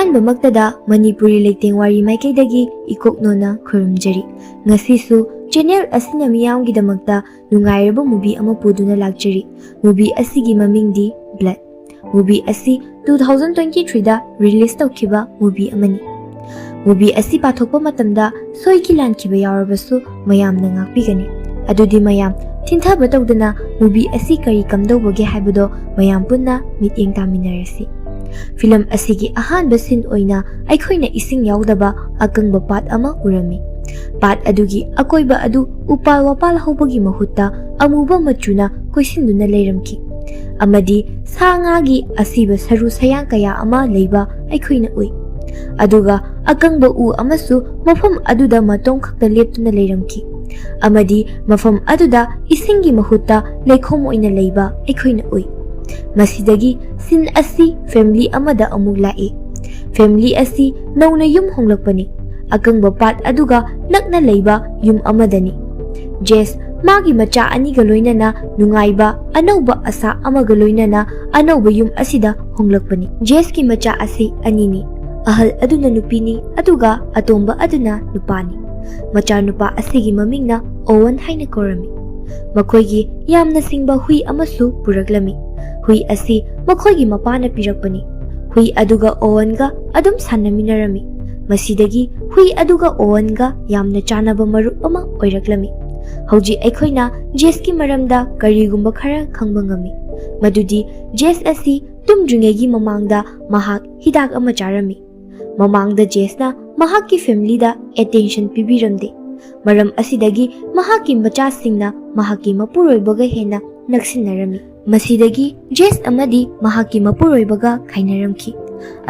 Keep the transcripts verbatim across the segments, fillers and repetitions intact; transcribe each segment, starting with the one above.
ꯑꯍꯥꯟꯕꯃꯛꯇꯗ ꯃꯅꯤꯄꯨꯔꯤ ꯂꯩꯇꯦꯡ ꯋꯥꯔꯤ ꯃꯥꯏꯀꯩꯗꯒꯤ ꯏꯀꯣꯛꯅꯣꯅ ꯈꯨꯔꯨꯝꯖꯔꯤ꯫ ꯉꯁꯤꯁꯨ ꯆꯦꯅꯦꯜ ꯑꯁꯤꯅ ꯃꯤꯌꯥꯝꯒꯤꯗꯃꯛꯇ ꯅꯨꯡꯉꯥꯏꯔꯕ movie ꯑꯃ ꯄꯨꯗꯨꯅ ꯂꯥꯛꯆꯔꯤ꯫ Movie ꯑꯁꯤꯒꯤ ꯃꯃꯤꯡꯗꯤ Blood꯫ Movie ꯑꯁꯤ two thousand twenty threeꯗ release ꯇꯧꯈꯤꯕ movie ꯑꯃꯅꯤ꯫ Movie ꯑꯁꯤ ꯄꯥꯊꯣꯛꯄ ꯃꯇꯝꯗ ꯁꯣꯏꯈꯤ ꯂꯥꯟꯈꯤꯕ ꯌꯥꯎꯔꯕꯁꯨ ꯃꯌꯥꯝꯅ ꯉꯥꯛꯄꯤꯒꯅꯤ꯫ ꯑꯗꯨꯗꯤ ꯃꯌꯥꯝ ꯊꯤꯟꯊꯕ ꯇꯧꯗꯅ movie ꯑꯁꯤ ꯀꯔꯤ ꯀꯝꯗꯧꯕꯒꯦ ꯍꯥꯏꯕꯗꯣ ꯃꯌꯥꯝ ꯄꯨꯟꯅ ꯃꯤꯠꯌꯦꯡ ꯇꯥꯃꯤꯟꯅꯔꯁꯤ꯫ Film ꯑꯁꯤꯒꯤ ꯑꯍꯥꯟꯕ scene ꯑꯣꯏꯅ ꯑꯩꯈꯣꯏꯅ ꯏꯁꯤꯡ ꯌꯥꯎꯗꯕ ꯑꯀꯪꯕ ꯄꯥꯠ ꯑꯃ ꯎꯔꯝꯃꯤ꯫ ꯄꯥꯠ ꯑꯗꯨꯒꯤ ꯑꯀꯣꯏꯕ ꯑꯗꯨ ꯎꯄꯥꯜ ꯋꯥꯄꯥꯜ ꯍꯧꯕꯒꯤ ꯃꯍꯨꯠꯇ ꯑꯃꯨꯕ ꯃꯆꯨꯅ ꯀꯣꯏꯁꯤꯟꯗꯨꯅ ꯂꯩꯔꯝꯈꯤ꯫ ꯑꯃꯗꯤ ꯁꯥ ꯉꯥꯒꯤ ꯑꯁꯤꯕ ꯁꯔꯨ ꯁꯌꯥꯡ ꯀꯌꯥ ꯑꯃ ꯂꯩꯕ ꯑꯩꯈꯣꯏꯅ ꯎꯏ꯫ ꯑꯗꯨꯒ ꯑꯀꯪꯕ ꯎ ꯑꯃꯁꯨ ꯃꯐꯝ ꯑꯗꯨꯗ ꯃꯇꯣꯝ ꯈꯛꯇ ꯂꯦꯞꯇꯨꯅ ꯂꯩꯔꯝꯈꯤ꯫ ꯑꯃꯗꯤ ꯃꯐꯝ ꯑꯗꯨꯗ ꯏꯁꯤꯡꯒꯤ ꯃꯍꯨꯠꯇ ꯂꯩꯈꯣꯝ ꯑꯣꯏꯅ ꯂꯩꯕ ꯑꯩꯈꯣꯏꯅ ꯎꯏ꯫ ꯃꯁꯤꯗꯒꯤ scene ꯑꯁꯤ family ꯑꯃꯗ ꯑꯃꯨꯛ ꯂꯥꯛꯏ꯫ Family ꯑꯁꯤ ꯅꯧꯅ ꯌꯨꯝ ꯍꯣꯡꯂꯛꯄꯅꯤ꯫ ꯑꯀꯪꯕ ꯄꯥꯠ ꯑꯗꯨꯒ ꯅꯛꯅ ꯂꯩꯕ ꯌꯨꯝ ꯑꯃꯗꯅꯤ꯫ ꯖꯦꯁ ꯃꯥꯒꯤ ꯃꯆꯥ ꯑꯅꯤꯒ ꯂꯣꯏꯅꯅ ꯅꯨꯡꯉꯥꯏꯕ, ꯑꯅꯧꯕ ꯑꯁꯥ ꯑꯃꯒ ꯂꯣꯏꯅꯅ ꯑꯅꯧꯕ ꯌꯨꯝ ꯑꯁꯤꯗ ꯍꯣꯡꯂꯛꯄꯅꯤ꯫ ꯖꯦꯁꯀꯤ ꯃꯆꯥ ꯑꯁꯤ ꯑꯅꯤꯅꯤ꯫ ꯑꯍꯜ ꯑꯗꯨꯅ ꯅꯨꯄꯤꯅꯤ, ꯑꯗꯨꯒ ꯑꯇꯣꯝꯕ ꯑꯗꯨꯅ ꯅꯨꯄꯥꯅꯤ꯫ ꯃꯆꯥꯅꯨꯄꯥ ꯑꯁꯤꯒꯤ ꯃꯃꯤꯡꯅ ꯑꯣꯋꯟ ꯍꯥꯏꯅ ꯀꯧꯔꯝꯃꯤ꯫ ꯃꯈꯣꯏꯒꯤ ꯌꯥꯝꯅ ꯁꯤꯡꯕ ꯍꯨꯏ ꯑꯃꯁꯨ ꯄꯨꯔꯛꯂꯝꯃꯤ꯫ ꯍꯨꯏ ꯑꯁꯤ ꯃꯈꯣꯏꯒꯤ ꯃꯄꯥꯅ ꯄꯤꯔꯛꯄꯅꯤ꯫ ꯍꯨꯏ ꯑꯗꯨꯒ ꯑꯣꯋꯟꯒ ꯑꯗꯨꯝ ꯁꯥꯟꯅꯃꯤꯟꯅꯔꯝꯃꯤ꯫ ꯃꯁꯤꯗꯒꯤ ꯍꯨꯏ ꯑꯗꯨꯒ ꯑꯣꯋꯟꯒ ꯌꯥꯝꯅ ꯆꯥꯟꯅꯕ ꯃꯔꯨꯞ ꯑꯃ ꯑꯣꯏꯔꯛꯂꯝꯃꯤ꯫ ꯍꯧꯖꯤꯛ ꯑꯩꯈꯣꯏꯅ ꯖꯦꯁꯀꯤ ꯃꯔꯝꯗ ꯀꯔꯤꯒꯨꯝꯕ ꯈꯔ ꯈꯪꯕ ꯉꯝꯃꯤ꯫ ꯃꯗꯨꯗꯤ ꯖꯦꯁ ꯑꯁꯤ ꯇꯨꯝꯗ꯭ꯔꯤꯉꯩꯒꯤ ꯃꯃꯥꯡꯗ ꯃꯍꯥꯛ ꯍꯤꯗꯥꯛ ꯑꯃ ꯆꯥꯔꯝꯃꯤ꯫ ꯃꯃꯥꯡꯗ ꯖꯦꯁꯅ ꯃꯍꯥꯛꯀꯤ familyꯗ attention ꯄꯤꯕꯤꯔꯝꯗꯦ꯫ ꯃꯔꯝ ꯑꯁꯤꯗꯒꯤ ꯃꯍꯥꯛꯀꯤ ꯃꯆꯥꯁꯤꯡꯅ ꯃꯍꯥꯛꯀꯤ ꯃꯄꯨꯔꯣꯏꯕꯒ ꯍꯦꯟꯅ ꯅꯛꯁꯤꯟꯅꯔꯝꯃꯤ꯫ ꯃꯁꯤꯗꯒꯤ ꯖꯦꯁ ꯑꯃꯗꯤ ꯃꯍꯥꯛꯀꯤ ꯃꯄꯨꯔꯣꯏꯕꯒ ꯈꯥꯏꯅꯔꯝꯈꯤ꯫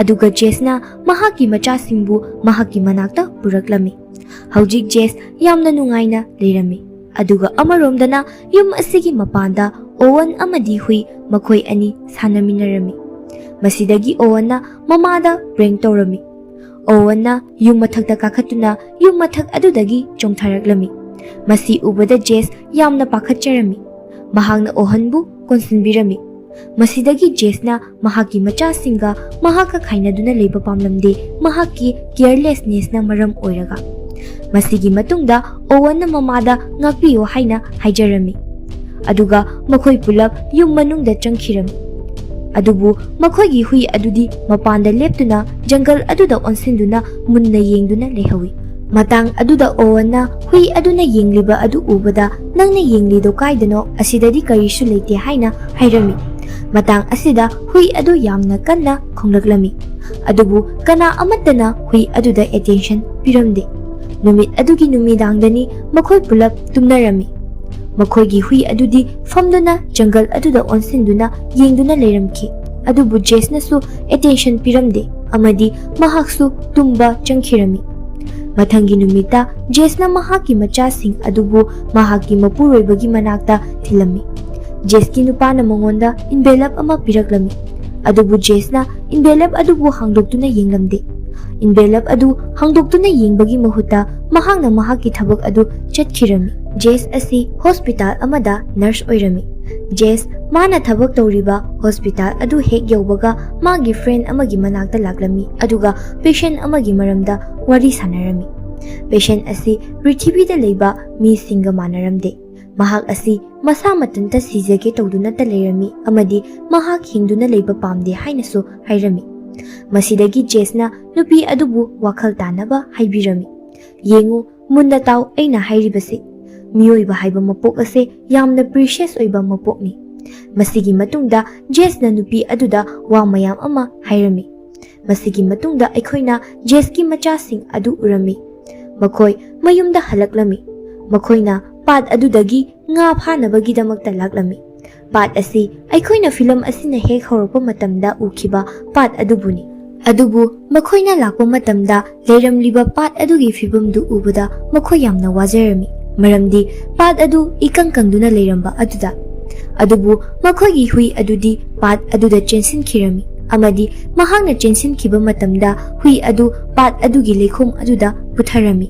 ꯑꯗꯨꯒ ꯖꯦꯁꯅ ꯃꯍꯥꯛꯀꯤ ꯃꯆꯥꯁꯤꯡꯕꯨ ꯃꯍꯥꯛꯀꯤ ꯃꯅꯥꯛꯇ ꯄꯨꯔꯛꯂꯝꯃꯤ꯫ ꯍꯧꯖꯤꯛ ꯖꯦꯁ ꯌꯥꯝꯅ ꯅꯨꯡꯉꯥꯏꯅ ꯂꯩꯔꯝꯃꯤ꯫ ꯑꯗꯨꯒ ꯑꯃꯔꯣꯝꯗꯅ ꯌꯨꯝ ꯑꯁꯤꯒꯤ ꯃꯄꯥꯟꯗ ꯑꯣꯋꯟ ꯑꯃꯗꯤ ꯍꯨꯏ ꯃꯈꯣꯏ ꯑꯅꯤ ꯁꯥꯟꯅꯃꯤꯟꯅꯔꯝꯃꯤ꯫ ꯃꯁꯤꯗꯒꯤ ꯑꯣꯋꯟꯅ ꯃꯃꯥꯗ prank ꯇꯧꯔꯝꯃꯤ꯫ ꯑꯣꯋꯟꯅ ꯌꯨꯝ ꯃꯊꯛꯇ ꯀꯥꯈꯠꯇꯨꯅ ꯌꯨꯝ ꯃꯊꯛ ꯑꯗꯨꯗꯒꯤ ꯆꯣꯡꯊꯔꯛꯂꯝꯃꯤ꯫ ꯃꯁꯤ ꯎꯕꯗ ꯖꯦꯁ ꯌꯥꯝꯅ ꯄꯥꯈꯠꯆꯔꯝꯃꯤ꯫ ꯃꯍꯥꯛꯅ ꯑꯣꯋꯟꯕꯨ ꯀꯣꯟꯁꯤꯟꯕꯤꯔꯝꯃꯤ꯫ ꯃꯁꯤꯗꯒꯤ ꯖꯦꯁꯅ ꯃꯍꯥꯛꯀꯤ ꯃꯆꯥꯁꯤꯡꯒ ꯃꯍꯥꯛꯀ ꯈꯥꯏꯅꯗꯨꯅ ꯂꯩꯕ ꯄꯥꯝꯂꯝꯗꯦ, ꯃꯍꯥꯛꯀꯤ ꯀꯤꯌꯔꯂꯦꯁꯅꯦꯁꯅ ꯃꯔꯝ ꯑꯣꯏꯔꯒ꯫ ꯃꯁꯤꯒꯤ ꯃꯇꯨꯡꯗ ꯑꯣꯋꯟꯅ ꯃꯃꯥꯗ ꯉꯥꯛꯄꯤꯌꯨ ꯍꯥꯏꯅ ꯍꯥꯏꯖꯔꯝꯃꯤ꯫ ꯑꯗꯨꯒ ꯃꯈꯣꯏ ꯄꯨꯂꯞ ꯌꯨꯝ ꯃꯅꯨꯡꯗ ꯆꯪꯈꯤꯔꯝꯃꯤ꯫ ꯑꯗꯨꯕꯨ ꯃꯈꯣꯏꯒꯤ ꯍꯨꯏ ꯑꯗꯨꯗꯤ ꯃꯄꯥꯟꯗ ꯂꯦꯞꯇꯨꯅ ꯖꯪꯒꯜ ꯑꯗꯨꯗ ꯑꯣꯟꯁꯤꯟꯗꯨꯅ ꯃꯨꯟꯅ ꯌꯦꯡꯗꯨꯅ ꯂꯩꯍꯧꯏ꯫ ꯃꯇꯥꯡ ꯑꯗꯨꯗ ꯑꯣꯋꯟꯅ ꯍꯨꯏ ꯑꯗꯨꯅ ꯌꯦꯡꯂꯤꯕ ꯑꯗꯨ ꯎꯕꯗ, "ꯅꯪꯅ ꯌꯦꯡꯂꯤꯗꯣ ꯀꯥꯏꯗꯅꯣ? ꯑꯁꯤꯗꯗꯤ ꯀꯔꯤꯁꯨ ꯂꯩꯇꯦ" ꯍꯥꯏꯅ ꯍꯥꯏꯔꯝꯃꯤ꯫ ꯃꯇꯥꯡ ꯑꯁꯤꯗ ꯍꯨꯏ ꯑꯗꯨ ꯌꯥꯝꯅ ꯀꯟꯅ ꯈꯣꯡꯂꯛꯂꯝꯃꯤ꯫ ꯑꯗꯨꯕꯨ ꯀꯅꯥ ꯑꯃꯠꯇꯅ ꯍꯨꯏ ꯑꯗꯨꯗ ꯑꯦꯇꯦꯟꯁꯟ ꯄꯤꯔꯝꯗꯦ꯫ ꯅꯨꯃꯤꯠ ꯑꯗꯨꯒꯤ ꯅꯨꯃꯤꯗꯥꯡꯗꯅꯤ ꯃꯈꯣꯏ ꯄꯨꯂꯞ ꯇꯨꯝꯅꯔꯝꯃꯤ꯫ ꯃꯈꯣꯏꯒꯤ ꯍꯨꯏ ꯑꯗꯨꯗꯤ ꯐꯝꯗꯨꯅ ꯖꯪꯒꯜ ꯑꯗꯨꯗ ꯑꯣꯟꯁꯤꯟꯗꯨꯅ ꯌꯦꯡꯗꯨꯅ ꯂꯩꯔꯝꯈꯤ꯫ ꯑꯗꯨꯕꯨ ꯖꯦꯁꯅꯁꯨ ꯑꯦꯇꯦꯟꯁꯟ ꯄꯤꯔꯝꯗꯦ ꯑꯃꯗꯤ ꯃꯍꯥꯛꯁꯨ ꯇꯨꯝꯕ ꯆꯪꯈꯤꯔꯝꯃꯤ꯫ ꯃꯊꯪꯒꯤ ꯅꯨꯃꯤꯠꯇ ꯖꯦꯁꯅ ꯃꯍꯥꯛꯀꯤ ꯃꯆꯥꯁꯤꯡ ꯑꯗꯨꯕꯨ ꯃꯍꯥꯛꯀꯤ ꯃꯄꯨꯔꯣꯏꯕꯒꯤ ꯃꯅꯥꯛꯇ ꯊꯤꯜꯂꯝꯃꯤ꯫ ꯖꯦꯁꯀꯤ ꯅꯨꯄꯥꯅ ꯃꯉꯣꯟꯗ ꯏꯟꯚꯦꯂꯞ ꯑꯃ ꯄꯤꯔꯛꯂꯝꯃꯤ꯫ ꯑꯗꯨꯕꯨ ꯖꯦꯁꯅ ꯏꯟꯚꯦꯂꯞ ꯑꯗꯨꯕꯨ ꯍꯥꯡꯗꯣꯛꯇꯨꯅ ꯌꯦꯡꯂꯝꯗꯦ꯫ ꯏꯟꯚꯦꯂꯞ ꯑꯗꯨ ꯍꯥꯡꯗꯣꯛꯇꯨꯅ ꯌꯦꯡꯕꯒꯤ ꯃꯍꯨꯠꯇ ꯃꯍꯥꯛꯅ ꯃꯍꯥꯛꯀꯤ ꯊꯕꯛ ꯑꯗꯨ ꯆꯠꯈꯤꯔꯝꯃꯤ꯫ ꯖꯦꯁ ꯑꯁꯤ ꯍꯣꯁꯄꯤꯇꯥꯜ ꯑꯃꯗ ꯅꯔꯁ ꯑꯣꯏꯔꯝꯃꯤ꯫ ꯖꯦꯁ ꯃꯥꯅ ꯊꯕꯛ ꯇꯧꯔꯤꯕ ꯍꯣꯁꯄꯤꯇꯥꯜ ꯑꯗꯨ ꯍꯦꯛ ꯌꯧꯕꯒ ꯃꯥꯒꯤ ꯐ꯭ꯔꯦꯟ ꯑꯃꯒꯤ ꯃꯅꯥꯛꯇ ꯂꯥꯛꯂꯝꯃꯤ, ꯑꯗꯨꯒ ꯄꯦꯁꯦꯟ ꯑꯃꯒꯤ ꯃꯔꯝꯗ ꯋꯥꯔꯤ ꯁꯥꯟꯅꯔꯝꯃꯤ꯫ ꯄꯦꯁꯦꯟ ꯑꯁꯤ ꯄ꯭ꯔꯤꯊꯤꯕꯤꯗ ꯂꯩꯕ ꯃꯤꯁꯤꯡꯒ ꯃꯥꯟꯅꯔꯝꯗꯦ꯫ ꯃꯍꯥꯛ ꯑꯁꯤ ꯃꯁꯥ ꯃꯊꯟꯇ ꯁꯤꯖꯒꯦ ꯇꯧꯗꯨꯅꯇ ꯂꯩꯔꯝꯃꯤ ꯑꯃꯗꯤ ꯃꯍꯥꯛ ꯍꯤꯡꯗꯨꯅ ꯂꯩꯕ ꯄꯥꯝꯗꯦ ꯍꯥꯏꯅꯁꯨ ꯍꯥꯏꯔꯝꯃꯤ꯫ ꯃꯁꯤꯗꯒꯤ ꯖꯦꯁꯅ ꯅꯨꯄꯤ ꯑꯗꯨꯕꯨ ꯋꯥꯈꯜ ꯇꯥꯅꯕ ꯍꯥꯏꯕꯤꯔꯝꯃꯤ꯫ "ꯌꯦꯡꯉꯨ, ꯃꯨꯟꯅ ꯇꯥꯎ ꯑꯩꯅ ꯍꯥꯏꯔꯤꯕꯁꯤ꯫ ꯃꯤꯑꯣꯏꯕ ꯍꯥꯏꯕ ꯃꯄꯣꯛ ꯑꯁꯦ ꯌꯥꯝꯅ ꯄ꯭ꯔꯤꯁꯤꯌꯁ ꯑꯣꯏꯕ ꯃꯄꯣꯛꯅꯤ꯫" ꯃꯁꯤꯒꯤ ꯃꯇꯨꯡꯗ ꯖꯦꯁꯅ ꯅꯨꯄꯤ ꯑꯗꯨꯗ ꯋꯥ ꯃꯌꯥꯝ ꯑꯃ ꯍꯥꯏꯔꯝꯃꯤ꯫ ꯃꯁꯤꯒꯤ ꯃꯇꯨꯡꯗ ꯑꯩꯈꯣꯏꯅ ꯖꯦꯁꯀꯤ ꯃꯆꯥꯁꯤꯡ ꯑꯗꯨ ꯎꯔꯝꯃꯤ꯫ ꯃꯈꯣꯏ ꯃꯌꯨꯝꯗ ꯍꯜꯂꯛꯂꯝꯃꯤ꯫ ꯃꯈꯣꯏꯅ ꯄꯥꯠ ꯑꯗꯨꯗꯒꯤ ꯉꯥ ꯐꯥꯅꯕꯒꯤꯗꯃꯛꯇ ꯂꯥꯛꯂꯝꯃꯤ꯫ ꯄꯥꯠ ꯑꯁꯤ ꯑꯩꯈꯣꯏꯅ ꯐꯤꯂꯝ ꯑꯁꯤꯅ ꯍꯦꯛ ꯍꯧꯔꯛꯄ ꯃꯇꯝꯗ ꯎꯈꯤꯕ ꯄꯥꯠ ꯑꯗꯨꯕꯨꯅꯤ꯫ ꯑꯗꯨꯕꯨ ꯃꯈꯣꯏꯅ ꯂꯥꯛꯄ ꯃꯇꯝꯗ ꯂꯩꯔꯝꯂꯤꯕ ꯄꯥꯠ ꯑꯗꯨꯒꯤ ꯐꯤꯕꯝꯗꯨ ꯎꯕꯗ ꯃꯈꯣꯏ ꯌꯥꯝꯅ ꯋꯥꯖꯔꯝꯃꯤ, ꯃꯔꯝꯗꯤ ꯄꯥꯠ ꯑꯗꯨ ꯏꯀꯪ ꯀꯪꯗꯨꯅ ꯂꯩꯔꯝꯕ ꯑꯗꯨꯗ꯫ ꯑꯗꯨꯕꯨ ꯃꯈꯣꯏꯒꯤ ꯍꯨꯏ ꯑꯗꯨꯗꯤ ꯄꯥꯠ ꯑꯗꯨꯗ ꯆꯦꯟꯁꯤꯟꯈꯤꯔꯝꯃꯤ, ꯑꯃꯗꯤ ꯃꯍꯥꯛꯅ ꯆꯦꯟꯁꯤꯟꯈꯤꯕ ꯃꯇꯝꯗ ꯍꯨꯏ ꯑꯗꯨ ꯄꯥꯠ ꯑꯗꯨꯒꯤ ꯂꯩꯈꯣꯝ ꯑꯗꯨꯗ ꯄꯨꯊꯔꯝꯃꯤ꯫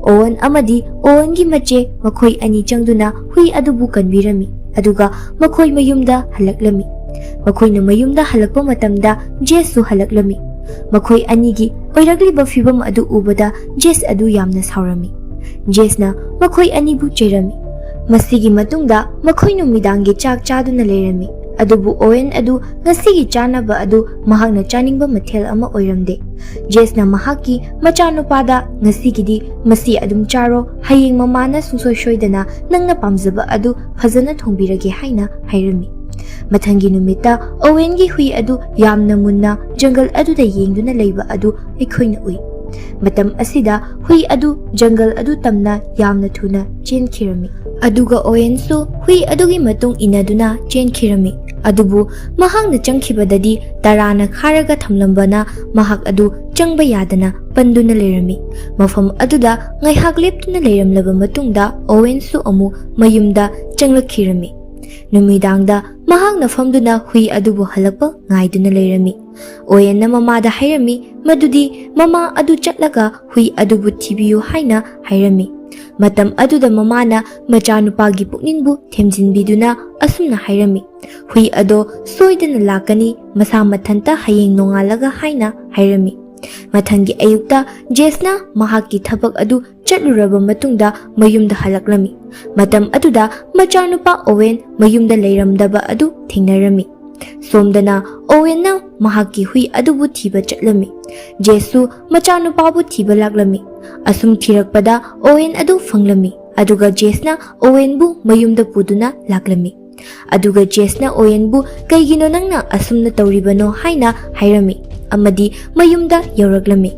ꯑꯣꯋꯟ ꯑꯃꯗꯤ ꯑꯣꯋꯟꯒꯤ ꯃꯆꯦ ꯃꯈꯣꯏ ꯑꯅꯤ ꯆꯪꯗꯨꯅ ꯍꯨꯏ ꯑꯗꯨꯕꯨ ꯀꯟꯕꯤꯔꯝꯃꯤ, ꯑꯗꯨꯒ ꯃꯈꯣꯏ ꯃꯌꯨꯝꯗ ꯍꯜꯂꯛꯂꯝꯃꯤ꯫ ꯃꯈꯣꯏꯅ ꯃꯌꯨꯝꯗ ꯍꯜꯂꯛꯄ ꯃꯇꯝꯗ ꯖꯦꯁꯁꯨ ꯍꯜꯂꯛꯂꯝꯃꯤ꯫ ꯃꯈꯣꯏ ꯑꯅꯤꯒꯤ ꯑꯣꯏꯔꯛꯂꯤꯕ ꯐꯤꯕꯝ ꯑꯗꯨ ꯎꯕꯗ ꯖꯦꯁ ꯑꯗꯨ ꯌꯥꯝꯅ ꯁꯥꯎꯔꯝꯃꯤ꯫ ꯖꯦꯁꯅ ꯃꯈꯣꯏ ꯑꯅꯤꯕꯨ ꯆꯩꯔꯝꯃꯤ꯫ ꯃꯁꯤꯒꯤ ꯃꯇꯨꯡꯗ ꯃꯈꯣꯏ ꯅꯨꯃꯤꯗꯥꯡꯒꯤ ꯆꯥꯛ ꯆꯥꯗꯨꯅ ꯂꯩꯔꯝꯃꯤ, ꯑꯗꯨꯕꯨ ꯑꯣꯋꯦꯟ ꯑꯗꯨ ꯉꯁꯤꯒꯤ ꯆꯥꯅꯕ ꯑꯗꯨ ꯃꯍꯥꯛꯅ ꯆꯥꯅꯤꯡꯕ ꯃꯊꯦꯜ ꯑꯃ ꯑꯣꯏꯔꯝꯗꯦ꯫ ꯖꯦꯁꯅ ꯃꯍꯥꯛꯀꯤ ꯃꯆꯥꯅꯨꯄꯥꯗ, "ꯉꯁꯤꯒꯤꯗꯤ ꯃꯁꯤ ꯑꯗꯨꯝ ꯆꯥꯔꯣ, ꯍꯌꯦꯡ ꯃꯃꯥꯅ ꯁꯨꯡꯁꯣꯏ ꯁꯣꯏꯗꯅ ꯅꯪꯅ ꯄꯥꯝꯖꯕ ꯑꯗꯨ ꯐꯖꯅ ꯊꯣꯡꯕꯤꯔꯒꯦ" ꯍꯥꯏꯅ ꯍꯥꯏꯔꯝꯃꯤ꯫ ꯃꯊꯪꯒꯤ ꯅꯨꯃꯤꯠꯇ ꯑꯣꯋꯦꯟꯒꯤ ꯍꯨꯏ ꯑꯗꯨ ꯌꯥꯝꯅ ꯃꯨꯟꯅ ꯖꯪꯒꯜ ꯑꯗꯨꯗ ꯌꯦꯡꯗꯨꯅ ꯂꯩꯕ ꯑꯗꯨ ꯑꯩꯈꯣꯏꯅ ꯎꯏ꯫ ꯃꯇꯝ ꯑꯁꯤꯗ ꯍꯨꯏ ꯑꯗꯨ ꯖꯪꯒꯜ ꯑꯗꯨ ꯇꯝꯅ ꯌꯥꯝꯅ ꯊꯨꯅ ꯆꯦꯟꯈꯤꯔꯝꯃꯤ꯫ ꯑꯗꯨꯒ ꯑꯣꯋꯦꯟꯁꯨ ꯍꯨꯏ ꯑꯗꯨꯒꯤ ꯃꯇꯨꯡ ꯏꯟꯅꯗꯨꯅ ꯆꯦꯟꯈꯤꯔꯝꯃꯤ꯫ ꯑꯗꯨꯕꯨ ꯃꯍꯥꯛꯅ ꯆꯪꯈꯤꯕꯗꯗꯤ ꯇꯔꯥꯅ ꯈꯥꯔꯒ ꯊꯝꯂꯝꯕꯅ ꯃꯍꯥꯛ ꯑꯗꯨ ꯆꯪꯕ ꯌꯥꯗꯅ ꯄꯟꯗꯨꯅ ꯂꯩꯔꯝꯃꯤ꯫ ꯃꯐꯝ ꯑꯗꯨꯗ ꯉꯥꯏꯍꯥꯛ ꯂꯦꯞꯇꯨꯅ ꯂꯩꯔꯝꯂꯕ ꯃꯇꯨꯡꯗ ꯑꯣꯋꯦꯟꯁꯨ ꯑꯃꯨꯛ ꯃꯌꯨꯝꯗ ꯆꯪꯂꯛꯈꯤꯔꯝꯃꯤ꯫ ꯅꯨꯃꯤꯗꯥꯡꯗ ꯃꯍꯥꯛꯅ ꯐꯝꯗꯨꯅ ꯍꯨꯏ ꯑꯗꯨꯕꯨ ꯍꯜꯂꯛꯄ ꯉꯥꯏꯗꯨꯅ ꯂꯩꯔꯝꯃꯤ꯫ ꯑꯣꯋꯦꯟꯅ ꯃꯃꯥꯗ ꯍꯥꯏꯔꯝꯃꯤ ꯃꯗꯨꯗꯤ ꯃꯃꯥ ꯑꯗꯨ ꯆꯠꯂꯒ ꯍꯨꯏ ꯑꯗꯨꯕꯨ ꯊꯤꯕꯤꯌꯨ ꯍꯥꯏꯅ ꯍꯥꯏꯔꯝꯃꯤ꯫ ꯃꯇꯝ ꯑꯗꯨꯗ ꯃꯃꯥꯅ ꯃꯆꯥꯅꯨꯄꯥꯒꯤ ꯄꯨꯛꯅꯤꯡꯕꯨ ꯊꯦꯝꯖꯤꯟꯕꯤꯗꯨꯅ ꯑꯁꯨꯝꯅ ꯍꯥꯏꯔꯝꯃꯤ, "ꯍꯨꯏ ꯑꯗꯣ ꯁꯣꯏꯗꯅ ꯂꯥꯛꯀꯅꯤ, ꯃꯁꯥ ꯃꯊꯟꯇ ꯍꯌꯦꯡ ꯅꯣꯡꯉꯥꯜꯂꯒ" ꯍꯥꯏꯅ ꯍꯥꯏꯔꯝꯃꯤ꯫ ꯃꯊꯪꯒꯤ ꯑꯌꯨꯛꯇ ꯖꯦꯁꯅ ꯃꯍꯥꯛꯀꯤ ꯊꯕꯛ ꯑꯗꯨ ꯆꯠꯂꯨꯔꯕ ꯃꯇꯨꯡꯗ ꯃꯌꯨꯝꯗ ꯍꯜꯂꯛꯂꯝꯃꯤ꯫ ꯃꯇꯝ ꯑꯗꯨꯗ ꯃꯆꯥꯅꯨꯄꯥ ꯑꯣꯋꯦꯟ ꯃꯌꯨꯝꯗ ꯂꯩꯔꯝꯗꯕ ꯑꯗꯨ ꯊꯦꯡꯅꯔꯝꯃꯤ꯫ ꯁꯣꯝꯗꯅ ꯑꯣꯋꯦꯟꯅ ꯃꯍꯥꯛꯀꯤ ꯍꯨꯏ ꯑꯗꯨꯕꯨ ꯊꯤꯕ ꯆꯠꯂꯝꯃꯤ꯫ ꯖꯦꯁꯁꯨ ꯃꯆꯥꯅꯨꯄꯥꯕꯨ ꯊꯤꯕ ꯂꯥꯛꯂꯝꯃꯤ꯫ ꯑꯁꯨꯝ ꯊꯤꯔꯛꯄꯗ ꯑꯣꯋꯦꯟ ꯑꯗꯨ ꯐꯪꯂꯝꯃꯤ, ꯑꯗꯨꯒ ꯖꯦꯁꯅ ꯑꯣꯋꯦꯟꯕꯨ ꯃꯌꯨꯝꯗ ꯄꯨꯗꯨꯅ ꯂꯥꯛꯂꯝꯃꯤ꯫ ꯑꯗꯨꯒ ꯖꯦꯁꯅ ꯑꯣꯋꯦꯟꯕꯨ "ꯀꯩꯒꯤꯅꯣ ꯅꯪꯅ ꯑꯁꯨꯝꯅ ꯇꯧꯔꯤꯕꯅꯣ?" ꯍꯥꯏꯅ ꯍꯥꯏꯔꯝꯃꯤ ꯑꯃꯗꯤ ꯃꯌꯨꯝꯗ ꯌꯧꯔꯛꯂꯝꯃꯤ꯫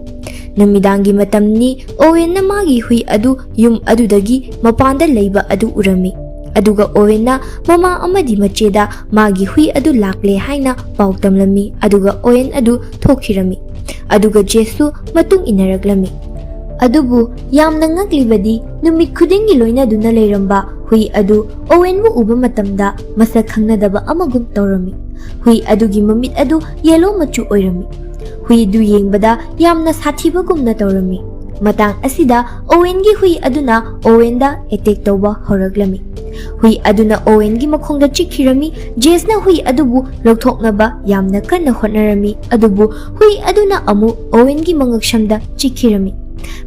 ꯅꯨꯃꯤꯗꯥꯡꯒꯤ ꯃꯇꯝꯅꯤ꯫ ꯑꯣꯋꯦꯟꯅ ꯃꯥꯒꯤ ꯍꯨꯏ ꯑꯗꯨ ꯌꯨꯝ ꯑꯗꯨꯗꯒꯤ ꯃꯄꯥꯟꯗ ꯂꯩꯕ ꯑꯗꯨ ꯎꯔꯝꯃꯤ꯫ ꯑꯗꯨꯒ ꯑꯣꯋꯦꯟꯅ ꯃꯃꯥ ꯑꯃꯗꯤ ꯃꯆꯦꯗ ꯃꯥꯒꯤ ꯍꯨꯏ ꯑꯗꯨ ꯂꯥꯛꯂꯦ ꯍꯥꯏꯅ ꯄꯥꯎ ꯇꯝꯂꯝꯃꯤ, ꯑꯗꯨꯒ ꯑꯣꯋꯦꯟ ꯑꯗꯨ ꯊꯣꯛꯈꯤꯔꯝꯃꯤ꯫ ꯑꯗꯨꯒ ꯖꯦꯁꯁꯨ ꯃꯇꯨꯡ ꯏꯟꯅꯔꯛꯂꯝꯃꯤ꯫ ꯑꯗꯨꯕꯨ ꯌꯥꯝꯅ ꯉꯛꯂꯤꯕꯗꯤ, ꯅꯨꯃꯤꯠ ꯈꯨꯗꯤꯡꯒꯤ ꯂꯣꯏꯅꯗꯨꯅ ꯂꯩꯔꯝꯕ ꯍꯨꯏ ꯑꯗꯨ ꯑꯣꯋꯦꯟꯕꯨ ꯎꯕ ꯃꯇꯝꯗ ꯃꯁꯛ ꯈꯪꯅꯗꯕ ꯑꯃꯒꯨꯝ ꯇꯧꯔꯝꯃꯤ꯫ ꯍꯨꯏ ꯑꯗꯨꯒꯤ ꯃꯃꯤꯠ ꯑꯗꯨ ꯌꯦꯂꯣ ꯃꯆꯨ ꯑꯣꯏꯔꯝꯃꯤ꯫ ꯍꯨꯏ ꯑꯗꯨ ꯌꯦꯡꯕꯗ ꯌꯥꯝꯅ ꯁꯥꯊꯤꯕꯒꯨꯝꯅ ꯇꯧꯔꯝꯃꯤ꯫ ꯃꯇꯥꯡ ꯑꯁꯤꯗ ꯑꯣꯋꯦꯟꯒꯤ ꯍꯨꯏ ꯑꯗꯨꯅ ꯑꯣꯋꯦꯟꯗ ꯑꯦꯇꯦꯛ ꯇꯧꯕ ꯍꯧꯔꯛꯂꯝꯃꯤ꯫ ꯍꯨꯏ ꯑꯗꯨꯅ ꯑꯣꯋꯦꯟꯒꯤ ꯃꯈꯣꯡꯗ ꯆꯤꯛꯈꯤꯔꯝꯃꯤ꯫ ꯖꯦꯁꯅ ꯍꯨꯏ ꯑꯗꯨꯕꯨ ꯂꯧꯊꯣꯛꯅꯕ ꯌꯥꯝꯅ ꯀꯟꯅ ꯍꯣꯠꯅꯔꯝꯃꯤ, ꯑꯗꯨꯕꯨ ꯍꯨꯏ ꯑꯗꯨꯅ ꯑꯃꯨꯛ ꯑꯣꯋꯦꯟꯒꯤ ꯃꯉꯛꯁꯝꯗ ꯆꯤꯛꯈꯤꯔꯝꯃꯤ꯫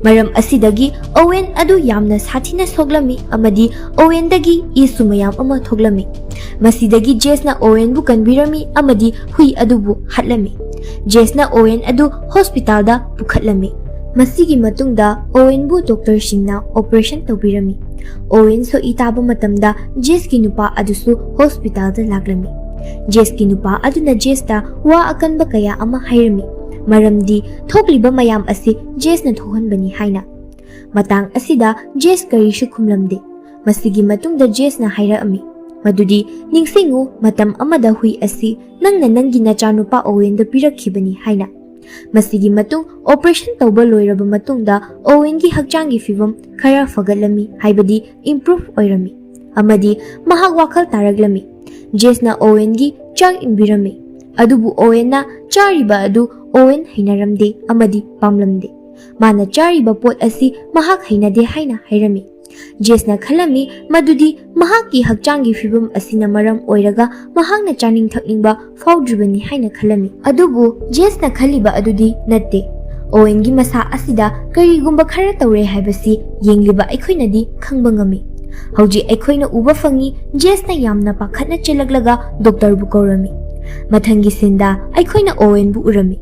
ꯃꯔꯝ ꯑꯁꯤꯗꯒꯤ ꯑꯣꯋꯦꯟ ꯑꯗꯨ ꯌꯥꯝꯅ ꯁꯥꯊꯤꯅ ꯁꯣꯛꯂꯝꯃꯤ ꯑꯃꯗꯤ ꯑꯣꯋꯦꯟꯗꯒꯤ ꯏꯁꯨ ꯃꯌꯥꯝ ꯑꯃ ꯊꯣꯛꯂꯝꯃꯤ꯫ ꯃꯁꯤꯗꯒꯤ ꯖꯦꯁꯅ ꯑꯣꯋꯦꯟꯕꯨ ꯀꯟꯕꯤꯔꯝꯃꯤ ꯑꯃꯗꯤ ꯍꯨꯏ ꯑꯗꯨꯕꯨ ꯍꯥꯠꯂꯝꯃꯤ꯫ ꯖꯦꯁꯅ ꯑꯣꯋꯦꯟ ꯑꯗꯨ ꯍꯣꯁꯄꯤꯇꯥꯜꯗ ꯄꯨꯈꯠꯂꯝꯃꯤ꯫ ꯃꯁꯤꯒꯤ ꯃꯇꯨꯡꯗ ꯑꯣꯋꯦꯟꯕꯨ ꯗꯣꯛꯇꯔꯁꯤꯡꯅ ꯑꯣꯄꯔꯦꯁꯟ ꯇꯧꯕꯤꯔꯝꯃꯤ꯫ ꯑꯣꯋꯦꯟ ꯁꯣꯛꯏ ꯇꯥꯕ ꯃꯇꯝꯗ ꯖꯦꯁꯀꯤ ꯅꯨꯄꯥ ꯑꯗꯨꯁꯨ ꯍꯣꯁꯄꯤꯇꯥꯜꯗ ꯂꯥꯛꯂꯝꯃꯤ꯫ ꯖꯦꯁꯀꯤ ꯅꯨꯄꯥ ꯑꯗꯨꯅ ꯖꯦꯁꯇ ꯋꯥ ꯑꯀꯟꯕ ꯀꯌꯥ ꯑꯃ ꯍꯥꯏꯔꯝꯃꯤ, ꯃꯔꯝꯗꯤ ꯊꯣꯛꯂꯤꯕ ꯃꯌꯥꯝ ꯑꯁꯤ ꯖꯦꯁꯅ ꯊꯣꯛꯍꯟꯕꯅꯤ ꯍꯥꯏꯅ꯫ ꯃꯇꯥꯡ ꯑꯁꯤꯗ ꯖꯦꯁ ꯀꯔꯤꯁꯨ ꯈꯨꯝꯂꯝꯗꯦ꯫ ꯃꯁꯤꯒꯤ ꯃꯇꯨꯡꯗ ꯖꯦꯁꯅ ꯍꯥꯏꯔꯛꯑꯝꯃꯤ ꯃꯗꯨꯗꯤ, "ꯅꯤꯡꯁꯤꯡꯉꯨ, ꯃꯇꯝ ꯑꯃꯗ ꯍꯨꯏ ꯑꯁꯤ ꯅꯪꯅ ꯅꯪꯒꯤ ꯅꯆꯥꯅꯨꯄꯥ ꯑꯣꯋꯦꯟꯗ ꯄꯤꯔꯛꯈꯤꯕꯅꯤ" ꯍꯥꯏꯅ꯫ ꯃꯁꯤꯒꯤ ꯃꯇꯨꯡ ꯑꯣꯄꯔꯦꯁꯟ ꯇꯧꯕ ꯂꯣꯏꯔꯕ ꯃꯇꯨꯡꯗ ꯑꯣꯋꯦꯟꯒꯤ ꯍꯛꯆꯥꯡꯒꯤ ꯐꯤꯕꯝ ꯈꯔ ꯐꯒꯠꯂꯝꯃꯤ, ꯍꯥꯏꯕꯗꯤ ꯏꯝꯄ꯭ꯔꯨꯚ ꯑꯣꯏꯔꯝꯃꯤ, ꯑꯃꯗꯤ ꯃꯍꯥꯛ ꯋꯥꯈꯜ ꯇꯥꯔꯛꯂꯝꯃꯤ꯫ ꯖꯦꯁꯅ ꯑꯣꯋꯦꯟꯒꯤ ꯆꯥꯛ ꯏꯟꯕꯤꯔꯝꯃꯤ, ꯑꯗꯨꯕꯨ ꯑꯣꯋꯦꯟꯅ ꯆꯥꯔꯤꯕ ꯑꯗꯨ ꯑꯣꯋꯦꯟ ꯍꯩꯅꯔꯝꯗꯦ ꯑꯃꯗꯤ ꯄꯥꯝꯂꯝꯗꯦ꯫ ꯃꯥꯅ ꯆꯥꯔꯤꯕ ꯄꯣꯠ ꯑꯁꯤ ꯃꯍꯥꯛ ꯍꯩꯅꯗꯦ ꯍꯥꯏꯅ ꯍꯥꯏꯔꯝꯃꯤ꯫ ꯖꯦꯁꯅ ꯈꯜꯂꯝꯃꯤ ꯃꯗꯨꯗꯤ ꯃꯍꯥꯛꯀꯤ ꯍꯛꯆꯥꯡꯒꯤ ꯐꯤꯕꯝ ꯑꯁꯤꯅ ꯃꯔꯝ ꯑꯣꯏꯔꯒ ꯃꯍꯥꯛꯅ ꯆꯥꯅꯤꯡ ꯊꯛꯅꯤꯡꯕ ꯐꯥꯎꯗ꯭ꯔꯤꯕꯅꯤ ꯍꯥꯏꯅ ꯈꯜꯂꯝꯃꯤ꯫ ꯑꯗꯨꯕꯨ ꯖꯦꯁꯅ ꯈꯜꯂꯤꯕ ꯑꯗꯨꯗꯤ ꯅꯠꯇꯦ꯫ ꯑꯣꯋꯦꯟꯒꯤ ꯃꯁꯥ ꯑꯁꯤꯗ ꯀꯔꯤꯒꯨꯝꯕ ꯈꯔ ꯇꯧꯔꯦ ꯍꯥꯏꯕꯁꯤ ꯌꯦꯡꯂꯤꯕ ꯑꯩꯈꯣꯏꯅꯗꯤ ꯈꯪꯕ ꯉꯝꯃꯤ꯫ ꯍꯧꯖꯤꯛ ꯑꯩꯈꯣꯏꯅ ꯎꯕ ꯐꯪꯉꯤ, ꯖꯦꯁꯅ ꯌꯥꯝꯅ ꯄꯥꯈꯠꯅ ꯆꯦꯜꯂꯛꯂꯒ ꯗꯣꯛꯇꯔꯕꯨ ꯀꯧꯔꯝꯃꯤ꯫ ꯃꯊꯪꯒꯤ ꯁꯤꯟꯗ ꯑꯩꯈꯣꯏꯅ ꯑꯣꯋꯦꯟꯕꯨ ꯎꯔꯝꯃꯤ꯫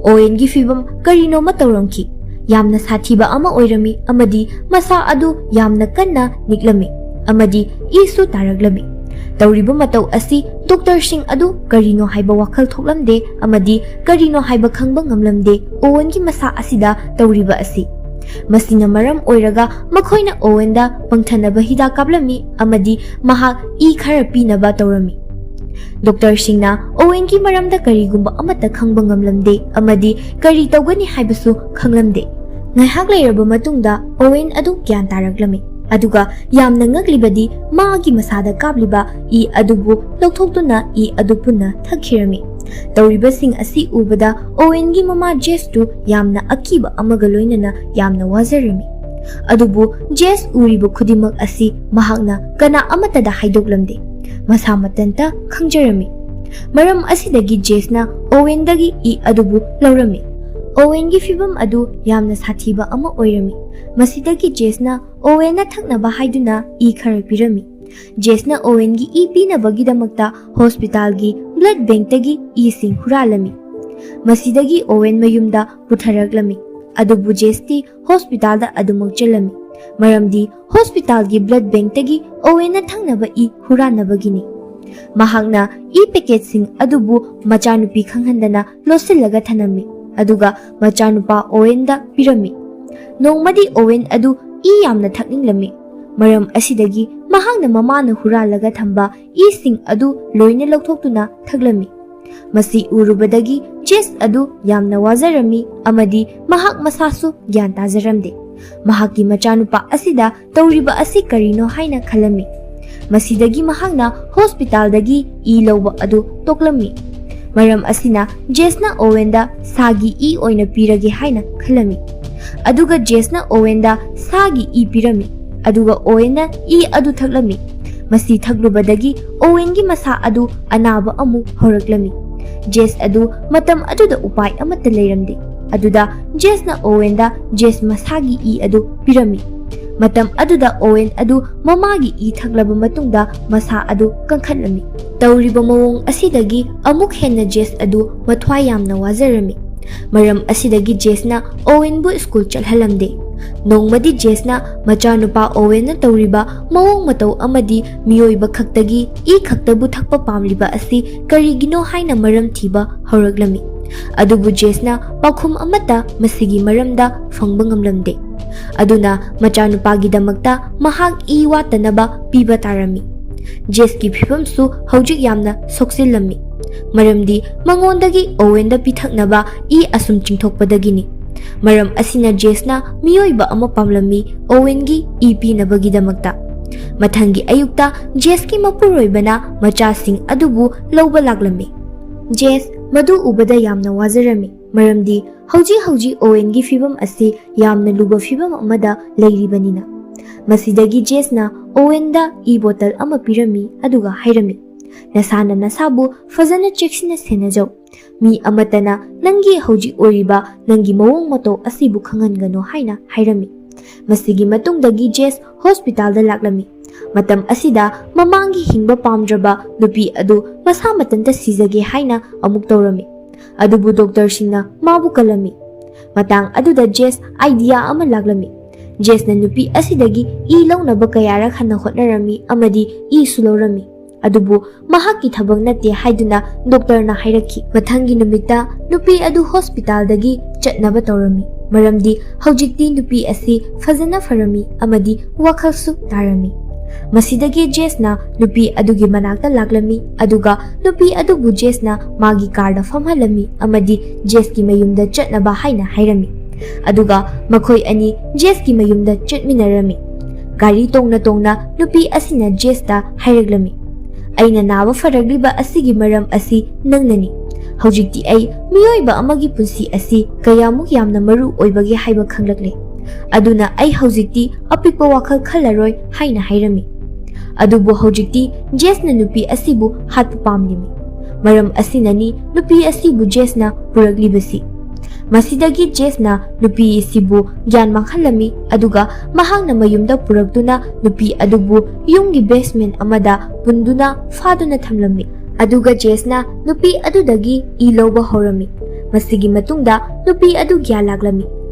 ꯑꯣꯋꯦꯟꯒꯤ ꯐꯤꯕꯝ ꯀꯔꯤꯅꯣꯃ ꯇꯧꯔꯝꯈꯤ꯫ ꯌꯥꯝꯅ ꯁꯥꯊꯤꯕ ꯑꯃ ꯑꯣꯏꯔꯝꯃꯤ ꯑꯃꯗꯤ ꯃꯁꯥ ꯑꯗꯨ ꯌꯥꯝꯅ ꯀꯟꯅ ꯅꯤꯛꯂꯝꯃꯤ ꯑꯃꯗꯤ ꯏꯁꯨ ꯇꯥꯔꯛꯂꯝꯃꯤ꯫ ꯇꯧꯔꯤꯕ ꯃꯇꯧ ꯑꯁꯤ ꯗꯣꯛꯇꯔꯁꯤꯡ ꯑꯗꯨ ꯀꯔꯤꯅꯣ ꯍꯥꯏꯕ ꯋꯥꯈꯜ ꯊꯣꯛꯂꯝꯗꯦ ꯑꯃꯗꯤ ꯀꯔꯤꯅꯣ ꯍꯥꯏꯕ ꯈꯪꯕ ꯉꯝꯂꯝꯗꯦ ꯑꯣꯋꯦꯟꯒꯤ ꯃꯁꯥ ꯑꯁꯤꯗ ꯇꯧꯔꯤꯕ ꯑꯁꯤ꯫ ꯃꯁꯤꯅ ꯃꯔꯝ ꯑꯣꯏꯔꯒ ꯃꯈꯣꯏꯅ ꯑꯣꯋꯦꯟꯗ ꯄꯪꯊꯅꯕ ꯍꯤꯗꯥꯛ ꯀꯥꯞꯂꯝꯃꯤ ꯑꯃꯗꯤ ꯃꯍꯥꯛ ꯏ ꯈꯔ ꯄꯤꯅꯕ ꯇꯧꯔꯝꯃꯤ꯫ ꯗꯣꯛꯇꯔꯁꯤꯡꯅ ꯑꯣꯋꯦꯟꯒꯤ ꯃꯔꯝꯗ ꯀꯔꯤꯒꯨꯝꯕ ꯑꯃꯠꯇ ꯈꯪꯕ ꯉꯝꯂꯝꯗꯦ ꯑꯃꯗꯤ ꯀꯔꯤ ꯇꯧꯒꯅꯤ ꯍꯥꯏꯕꯁꯨ ꯈꯪꯂꯝꯗꯦ꯫ ꯉꯥꯏꯍꯥꯛ ꯂꯩꯔꯕ ꯃꯇꯨꯡꯗ ꯑꯣꯋꯦꯟ ꯑꯗꯨ ꯒ꯭ꯌꯥꯟ ꯇꯥꯔꯛꯂꯝꯃꯤ, ꯑꯗꯨꯒ ꯌꯥꯝꯅ ꯉꯛꯂꯤꯕꯗꯤ ꯃꯥꯒꯤ ꯃꯁꯥꯗ ꯀꯥꯞꯂꯤꯕ ꯏ ꯑꯗꯨꯕꯨ ꯂꯧꯊꯣꯛꯇꯨꯅ ꯏ ꯑꯗꯨ ꯄꯨꯟꯅ ꯊꯛꯈꯤꯔꯝꯃꯤ꯫ ꯇꯧꯔꯤꯕꯁꯤꯡ ꯑꯁꯤ ꯎꯕꯗ ꯑꯣꯋꯦꯟꯒꯤ ꯃꯃꯥ ꯖꯦꯁꯇꯨ ꯌꯥꯝꯅ ꯑꯀꯤꯕ ꯑꯃꯒ ꯂꯣꯏꯅꯅ ꯌꯥꯝꯅ ꯋꯥꯖꯔꯝꯃꯤ꯫ ꯑꯗꯨꯕꯨ ꯖꯦꯁ ꯎꯔꯤꯕ ꯈꯨꯗꯤꯡꯃꯛ ꯑꯁꯤ ꯃꯍꯥꯛꯅ ꯀꯅꯥ ꯑꯃꯠꯇꯗ ꯍꯥꯏꯗꯣꯛꯂꯝꯗꯦ꯫ ꯃꯁꯥ ꯃꯊꯟꯇ ꯈꯪꯖꯔꯝꯃꯤ꯫ ꯃꯔꯝ ꯑꯁꯤꯗꯒꯤ ꯖꯦꯁꯅ ꯑꯣꯋꯦꯟꯗꯒꯤ ꯏ ꯑꯗꯨꯕꯨ ꯂꯧꯔꯝꯃꯤ꯫ ꯑꯣꯋꯦꯟꯒꯤ ꯐꯤꯕꯝ ꯑꯗꯨ ꯌꯥꯝꯅ ꯁꯥꯊꯤꯕ ꯑꯃ ꯑꯣꯏꯔꯝꯃꯤ꯫ ꯃꯁꯤꯗꯒꯤ ꯖꯦꯁꯅ ꯑꯣꯋꯦꯟꯅ ꯊꯛꯅꯕ ꯍꯥꯏꯗꯨꯅ ꯏ ꯈꯔ ꯄꯤꯔꯝꯃꯤ꯫ ꯖꯦꯁꯅ ꯑꯣꯋꯦꯟꯒꯤ ꯏ ꯄꯤꯅꯕꯒꯤꯗꯃꯛꯇ ꯍꯣꯁꯄꯤꯇꯥꯜꯒꯤ ꯕ꯭ꯂꯗ ꯕꯦꯡꯛꯇꯒꯤ ꯏꯁꯤꯡ ꯍꯨꯔꯥꯜꯂꯝꯃꯤ꯫ ꯃꯁꯤꯗꯒꯤ ꯑꯣꯋꯦꯟ ꯃꯌꯨꯝꯗ ꯄꯨꯊꯔꯛꯂꯝꯃꯤ꯫ ꯑꯗꯨꯕꯨ ꯖꯦꯁꯇꯤ ꯍꯣꯁꯄꯤꯇꯥꯜꯗ ꯑꯗꯨꯃꯛ ꯆꯦꯜꯂꯝꯃꯤ, ꯃꯔꯝꯗꯤ ꯍꯣꯁꯄꯤꯇꯥꯜꯒꯤ ꯕ꯭ꯂꯗ ꯕꯦꯡꯛꯇꯒꯤ ꯑꯣꯋꯦꯟꯅ ꯊꯛꯅꯕ ꯏ ꯍꯨꯔꯥꯟꯅꯕꯒꯤꯅꯤ꯫ ꯃꯍꯥꯛꯅ ꯏ ꯄꯦꯀꯦꯠꯁꯤꯡ ꯑꯗꯨꯕꯨ ꯃꯆꯥꯅꯨꯄꯤ ꯈꯪꯍꯟꯗꯅ ꯂꯣꯠꯁꯤꯜꯂꯒ ꯊꯅꯝꯃꯤ, ꯑꯗꯨꯒ ꯃꯆꯥꯅꯨꯄꯥ ꯑꯣꯋꯦꯟꯗ ꯄꯤꯔꯝꯃꯤ꯫ ꯅꯣꯡꯃꯗꯤ ꯑꯣꯋꯦꯟ ꯑꯗꯨ ꯏ ꯌꯥꯝꯅ ꯊꯛꯅꯤꯡꯂꯝꯃꯤ꯫ ꯃꯔꯝ ꯑꯁꯤꯗꯒꯤ ꯃꯍꯥꯛꯅ ꯃꯃꯥꯅ ꯍꯨꯔꯥꯜꯂꯒ ꯊꯝꯕ ꯏꯁꯤꯡ ꯑꯗꯨ ꯂꯣꯏꯅ ꯂꯧꯊꯣꯛꯇꯨꯅ ꯊꯛꯂꯝꯃꯤ꯫ ꯃꯁꯤ ꯎꯔꯨꯕꯗꯒꯤ ꯖꯦꯁ ꯑꯗꯨ ꯌꯥꯝꯅ ꯋꯥꯖꯔꯝꯃꯤ ꯑꯃꯗꯤ ꯃꯍꯥꯛ ꯃꯁꯥꯁꯨ ꯒ꯭ꯌꯥꯟ ꯇꯥꯖꯔꯝꯗꯦ꯫ ꯃꯍꯥꯛꯀꯤ ꯃꯆꯥꯅꯨꯄꯥ ꯑꯁꯤꯗ ꯇꯧꯔꯤꯕ ꯑꯁꯤ ꯀꯔꯤꯅꯣ ꯍꯥꯏꯅ ꯈꯜꯂꯝꯃꯤ꯫ ꯃꯁꯤꯗꯒꯤ ꯃꯍꯥꯛꯅ ꯍꯣꯁꯄꯤꯇꯥꯜꯗꯒꯤ ꯏ ꯂꯧꯕ ꯑꯗꯨ ꯇꯣꯛꯂꯝꯃꯤ꯫ ꯃꯔꯝ ꯑꯁꯤꯅ ꯖꯦꯁꯅ ꯑꯣꯋꯦꯟꯗ ꯁꯥꯒꯤ ꯏ ꯑꯣꯏꯅ ꯄꯤꯔꯒꯦ ꯍꯥꯏꯅ ꯈꯜꯂꯝꯃꯤ꯫ ꯑꯗꯨꯒ ꯖꯦꯁꯅ ꯑꯣꯋꯦꯟꯗ ꯁꯥꯒꯤ ꯏ ꯄꯤꯔꯝꯃꯤ, ꯑꯗꯨꯒ ꯑꯣꯋꯦꯟꯅ ꯏ ꯑꯗꯨ ꯊꯛꯂꯝꯃꯤ꯫ ꯃꯁꯤ ꯊꯛꯂꯨꯕꯗꯒꯤ ꯑꯣꯋꯦꯟꯒꯤ ꯃꯁꯥ ꯑꯗꯨ ꯑꯅꯥꯕ ꯑꯃꯨꯛ ꯍꯧꯔꯛꯂꯝꯃꯤ꯫ ꯖꯦꯁ ꯑꯗꯨ ꯃꯇꯝ ꯑꯗꯨꯗ ꯎꯄꯥꯏ ꯑꯃꯠꯇ ꯂꯩꯔꯝꯗꯦ꯫ ꯑꯗꯨꯗ ꯖꯦꯁꯅ ꯑꯣꯋꯦꯟꯗ ꯖꯦꯁ ꯃꯁꯥꯒꯤ ꯏ ꯑꯗꯨ ꯄꯤꯔꯝꯃꯤ꯫ ꯃꯇꯝ ꯑꯗꯨꯗ ꯑꯣꯋꯦꯟ ꯑꯗꯨ ꯃꯃꯥꯒꯤ ꯏ ꯊꯛꯂꯕ ꯃꯇꯨꯡꯗ ꯃꯁꯥ ꯑꯗꯨ ꯀꯟꯈꯠꯂꯝꯃꯤ꯫ ꯇꯧꯔꯤꯕ ꯃꯑꯣꯡ ꯑꯁꯤꯗꯒꯤ ꯑꯃꯨꯛ ꯍꯦꯟꯅ ꯖꯦꯁ ꯑꯗꯨ ꯃꯊ꯭ꯋꯥꯏ ꯌꯥꯝꯅ ꯋꯥꯖꯔꯝꯃꯤ꯫ ꯃꯔꯝ ꯑꯁꯤꯗꯒꯤ ꯖꯦꯁꯅ ꯑꯣꯋꯦꯟꯕꯨ ꯁ꯭ꯀꯨꯜ ꯆꯠꯍꯜꯂꯝꯗꯦ꯫ ꯅꯣꯡꯃꯗꯤ ꯖꯦꯁꯅ ꯃꯆꯥꯅꯨꯄꯥ ꯑꯣꯋꯦꯟꯅ ꯇꯧꯔꯤꯕ ꯃꯑꯣꯡ ꯃꯇꯧ ꯑꯃꯗꯤ ꯃꯤꯑꯣꯏꯕ ꯈꯛꯇꯒꯤ ꯏ ꯈꯛꯇꯕꯨ ꯊꯛꯄ ꯄꯥꯝꯂꯤꯕ ꯑꯁꯤ ꯀꯔꯤꯒꯤꯅꯣ ꯍꯥꯏꯅ ꯃꯔꯝ ꯊꯤꯕ ꯍꯧꯔꯛꯂꯝꯃꯤ꯫ ꯑꯗꯨꯕꯨ ꯖꯦꯁꯅ ꯄꯥꯎꯈꯨꯝ ꯑꯃꯠꯇ ꯃꯁꯤꯒꯤ ꯃꯔꯝꯗ ꯐꯪꯕ ꯉꯝꯂꯝꯗꯦ꯫ ꯑꯗꯨꯅ ꯃꯆꯥꯅꯨꯄꯥꯒꯤꯗꯃꯛꯇ ꯃꯍꯥꯛ ꯏ ꯋꯥꯠꯇꯅꯕ ꯄꯤꯕ ꯇꯥꯔꯝꯃꯤ꯫ ꯖꯦꯁꯀꯤ ꯐꯤꯕꯝꯁꯨ ꯍꯧꯖꯤꯛ ꯌꯥꯝꯅ ꯁꯣꯛꯆꯤꯜꯂꯝꯃꯤ, ꯃꯔꯝꯗꯤ ꯃꯉꯣꯟꯗꯒꯤ ꯑꯣꯋꯦꯟꯗ ꯄꯤꯊꯛꯅꯕ ꯏ ꯑꯁꯨꯝ ꯆꯤꯡꯊꯣꯛꯄꯗꯒꯤꯅꯤ꯫ ꯃꯔꯝ ꯑꯁꯤꯅ ꯖꯦꯁꯅ ꯃꯤꯑꯣꯏꯕ ꯑꯃ ꯄꯥꯝꯂꯝꯃꯤ, ꯑꯣꯋꯦꯟꯒꯤ ꯏ ꯄꯤꯅꯕꯒꯤꯗꯃꯛꯇ꯫ ꯃꯊꯪꯒꯤ ꯑꯌꯨꯛꯇ ꯖꯦꯁꯀꯤ ꯃꯄꯨꯔꯣꯏꯕꯅ ꯃꯆꯥꯁꯤꯡ ꯑꯗꯨꯕꯨ ꯂꯧꯕ ꯂꯥꯛꯂꯝꯃꯤ꯫ ꯖꯦꯁ, ꯃꯗꯨ ꯎꯕꯗ ꯌꯥꯝꯅ ꯋꯥꯖꯔꯝꯃꯤ, ꯃꯔꯝꯗꯤ ꯍꯧꯖꯤꯛ ꯍꯧꯖꯤꯛ ꯑꯣꯋꯦꯟꯒꯤ ꯐꯤꯕꯝ ꯑꯁꯤ ꯌꯥꯝꯅ ꯂꯨꯕ ꯐꯤꯕꯝ ꯑꯃꯗ ꯂꯩꯔꯤꯕꯅꯤꯅ꯫ ꯃꯁꯤꯗꯒꯤ ꯖꯦꯁꯅ ꯑꯣꯋꯦꯟꯗ ꯏ ꯕꯣꯇꯜ ꯑꯃ ꯄꯤꯔꯝꯃꯤ, ꯑꯗꯨꯒ ꯍꯥꯏꯔꯝꯃꯤ, "ꯅꯁꯥꯅ ꯅꯁꯥꯕꯨ ꯐꯖꯅ ꯆꯦꯛꯁꯤꯟꯅ ꯁꯦꯟꯅꯖꯧ꯫ ꯃꯤ ꯑꯃꯠꯇꯅ ꯅꯪꯒꯤ ꯍꯧꯖꯤꯛ ꯑꯣꯏꯔꯤꯕ ꯅꯪꯒꯤ ꯃꯑꯣꯡ ꯃꯇꯧ ꯑꯁꯤꯕꯨ ꯈꯪꯍꯟꯒꯅꯨ" ꯍꯥꯏꯅ ꯍꯥꯏꯔꯝꯃꯤ꯫ ꯃꯁꯤꯒꯤ ꯃꯇꯨꯡꯗꯒꯤ ꯖꯦꯁ ꯍꯣꯁꯄꯤꯇꯥꯜꯗ ꯂꯥꯛꯂꯝꯃꯤ꯫ ꯃꯇꯝ ꯑꯁꯤꯗ ꯃꯃꯥꯡꯒꯤ ꯍꯤꯡꯕ ꯄꯥꯝꯗ꯭ꯔꯕ ꯅꯨꯄꯤ ꯑꯗꯨ ꯃꯁꯥ ꯃꯊꯟꯇ ꯁꯤꯖꯒꯦ ꯍꯥꯏꯅ ꯑꯃꯨꯛ ꯇꯧꯔꯝꯃꯤ꯫ ꯑꯗꯨꯕꯨ ꯗꯣꯛꯇꯔꯁꯤꯡꯅ ꯃꯥꯕꯨ ꯀꯜꯂꯝꯃꯤ꯫ ꯃꯇꯥꯡ ꯑꯗꯨꯗ ꯖꯦꯁ ꯑꯥꯏꯗꯤꯌꯥ ꯑꯃ ꯂꯥꯛꯂꯝꯃꯤ꯫ ꯖꯦꯁꯅ ꯅꯨꯄꯤ ꯑꯁꯤꯗꯒꯤ ꯏ ꯂꯧꯅꯕ ꯀꯌꯥꯔꯛ ꯍꯟꯅ ꯍꯣꯠꯅꯔꯝꯃꯤ ꯑꯃꯗꯤ ꯏꯁꯨ ꯂꯧꯔꯝꯃꯤ꯫ ꯑꯗꯨꯕꯨ ꯃꯍꯥꯛꯀꯤ ꯊꯕꯛ ꯅꯠꯇꯦ ꯍꯥꯏꯗꯨꯅ ꯗꯣꯛꯇꯔꯅ ꯍꯥꯏꯔꯛꯈꯤ꯫ ꯃꯊꯪꯒꯤ ꯅꯨꯃꯤꯠꯇ ꯅꯨꯄꯤ ꯑꯗꯨ ꯍꯣꯁꯄꯤꯇꯥꯜꯗꯒꯤ ꯆꯠꯅꯕ ꯇꯧꯔꯝꯃꯤ, ꯃꯔꯝꯗꯤ ꯍꯧꯖꯤꯛꯇꯤ ꯅꯨꯄꯤ ꯑꯁꯤ ꯐꯖꯅ ꯐꯔꯝꯃꯤ ꯑꯃꯗꯤ ꯋꯥꯈꯜꯁꯨ ꯇꯥꯔꯝꯃꯤ꯫ ꯃꯁꯤꯗꯒꯤ ꯖꯦꯁꯅ ꯅꯨꯄꯤ ꯑꯗꯨꯒꯤ ꯃꯅꯥꯛꯇ ꯂꯥꯛꯂꯝꯃꯤ, ꯑꯗꯨꯒ ꯅꯨꯄꯤ ꯑꯗꯨꯕꯨ ꯖꯦꯁꯅ ꯃꯥꯒꯤ ꯀꯥꯔꯗ ꯐꯝꯍꯜꯂꯝꯃꯤ ꯑꯃꯗꯤ ꯖꯦꯁꯀꯤ ꯃꯌꯨꯝꯗ ꯆꯠꯅꯕ ꯍꯥꯏꯅ ꯍꯥꯏꯔꯝꯃꯤ꯫ ꯑꯗꯨꯒ ꯃꯈꯣꯏ ꯑꯅꯤ ꯖꯦꯁꯀꯤ ꯃꯌꯨꯝꯗ ꯆꯠꯃꯤꯟꯅꯔꯝꯃꯤ꯫ ꯒꯥꯔꯤ ꯇꯣꯡꯅ ꯇꯣꯡꯅ ꯅꯨꯄꯤ ꯑꯁꯤꯅ ꯖꯦꯁꯇ ꯍꯥꯏꯔꯛꯂꯝꯃꯤ, "ꯑꯩꯅ ꯅꯥꯕ ꯐꯔꯛꯂꯤꯕ ꯑꯁꯤꯒꯤ ꯃꯔꯝ ꯑꯁꯤ ꯅꯪꯅꯅꯤ꯫ ꯍꯧꯖꯤꯛꯇꯤ ꯑꯩ ꯃꯤꯑꯣꯏꯕ ꯑꯃꯒꯤ ꯄꯨꯟꯁꯤ ꯑꯁꯤ ꯀꯌꯥꯃꯨꯛ ꯌꯥꯝꯅ ꯃꯔꯨ ꯑꯣꯏꯕꯒꯦ ꯍꯥꯏꯕ ꯈꯪꯂꯛꯂꯦ꯫ ꯑꯗꯨꯅ ꯑꯩ ꯍꯧꯖꯤꯛꯇꯤ ꯑꯄꯤꯛꯄ ꯋꯥꯈꯜ ꯈꯜꯂꯔꯣꯏ" ꯍꯥꯏꯅ ꯍꯥꯏꯔꯝꯃꯤ꯫ ꯑꯗꯨꯕꯨ ꯍꯧꯖꯤꯛꯇꯤ ꯖꯦꯁꯅ ꯅꯨꯄꯤ ꯑꯁꯤꯕꯨ ꯍꯥꯠꯄ ꯄꯥꯝꯂꯤꯃꯤ꯫ ꯃꯔꯝ ꯑꯁꯤꯅꯅꯤ ꯅꯨꯄꯤ ꯑꯁꯤꯕꯨ ꯖꯦꯁꯅ ꯄꯨꯔꯛꯂꯤꯕꯁꯤ꯫ ꯃꯁꯤꯗꯒꯤ ꯖꯦꯁꯅ ꯅꯨꯄꯤ ꯑꯁꯤꯕꯨ ꯒ꯭ꯌꯥꯟ ꯃꯥꯡꯍꯜꯂꯝꯃꯤ, ꯑꯗꯨꯒ ꯃꯍꯥꯛꯅ ꯃꯌꯨꯝꯗ ꯄꯨꯔꯛꯇꯨꯅ ꯅꯨꯄꯤ ꯑꯗꯨꯕꯨ ꯌꯨꯝꯒꯤ ꯕꯦꯁꯃꯦꯟ ꯑꯃꯗ ꯄꯨꯟꯗꯨꯅ ꯐꯥꯗꯨꯅ ꯊꯝꯂꯝꯃꯤ꯫ ꯑꯗꯨꯒ ꯖꯦꯁꯅ ꯅꯨꯄꯤ ꯑꯗꯨꯗꯒꯤ ꯏ ꯂꯧꯕ ꯍꯧꯔꯝꯃꯤ꯫ ꯃꯁꯤꯒꯤ ꯃꯇꯨꯡꯗ ꯅꯨꯄꯤ ꯑꯗꯨ ꯒ꯭ꯌꯥꯟ ꯂꯥꯛꯂꯝꯃꯤ꯫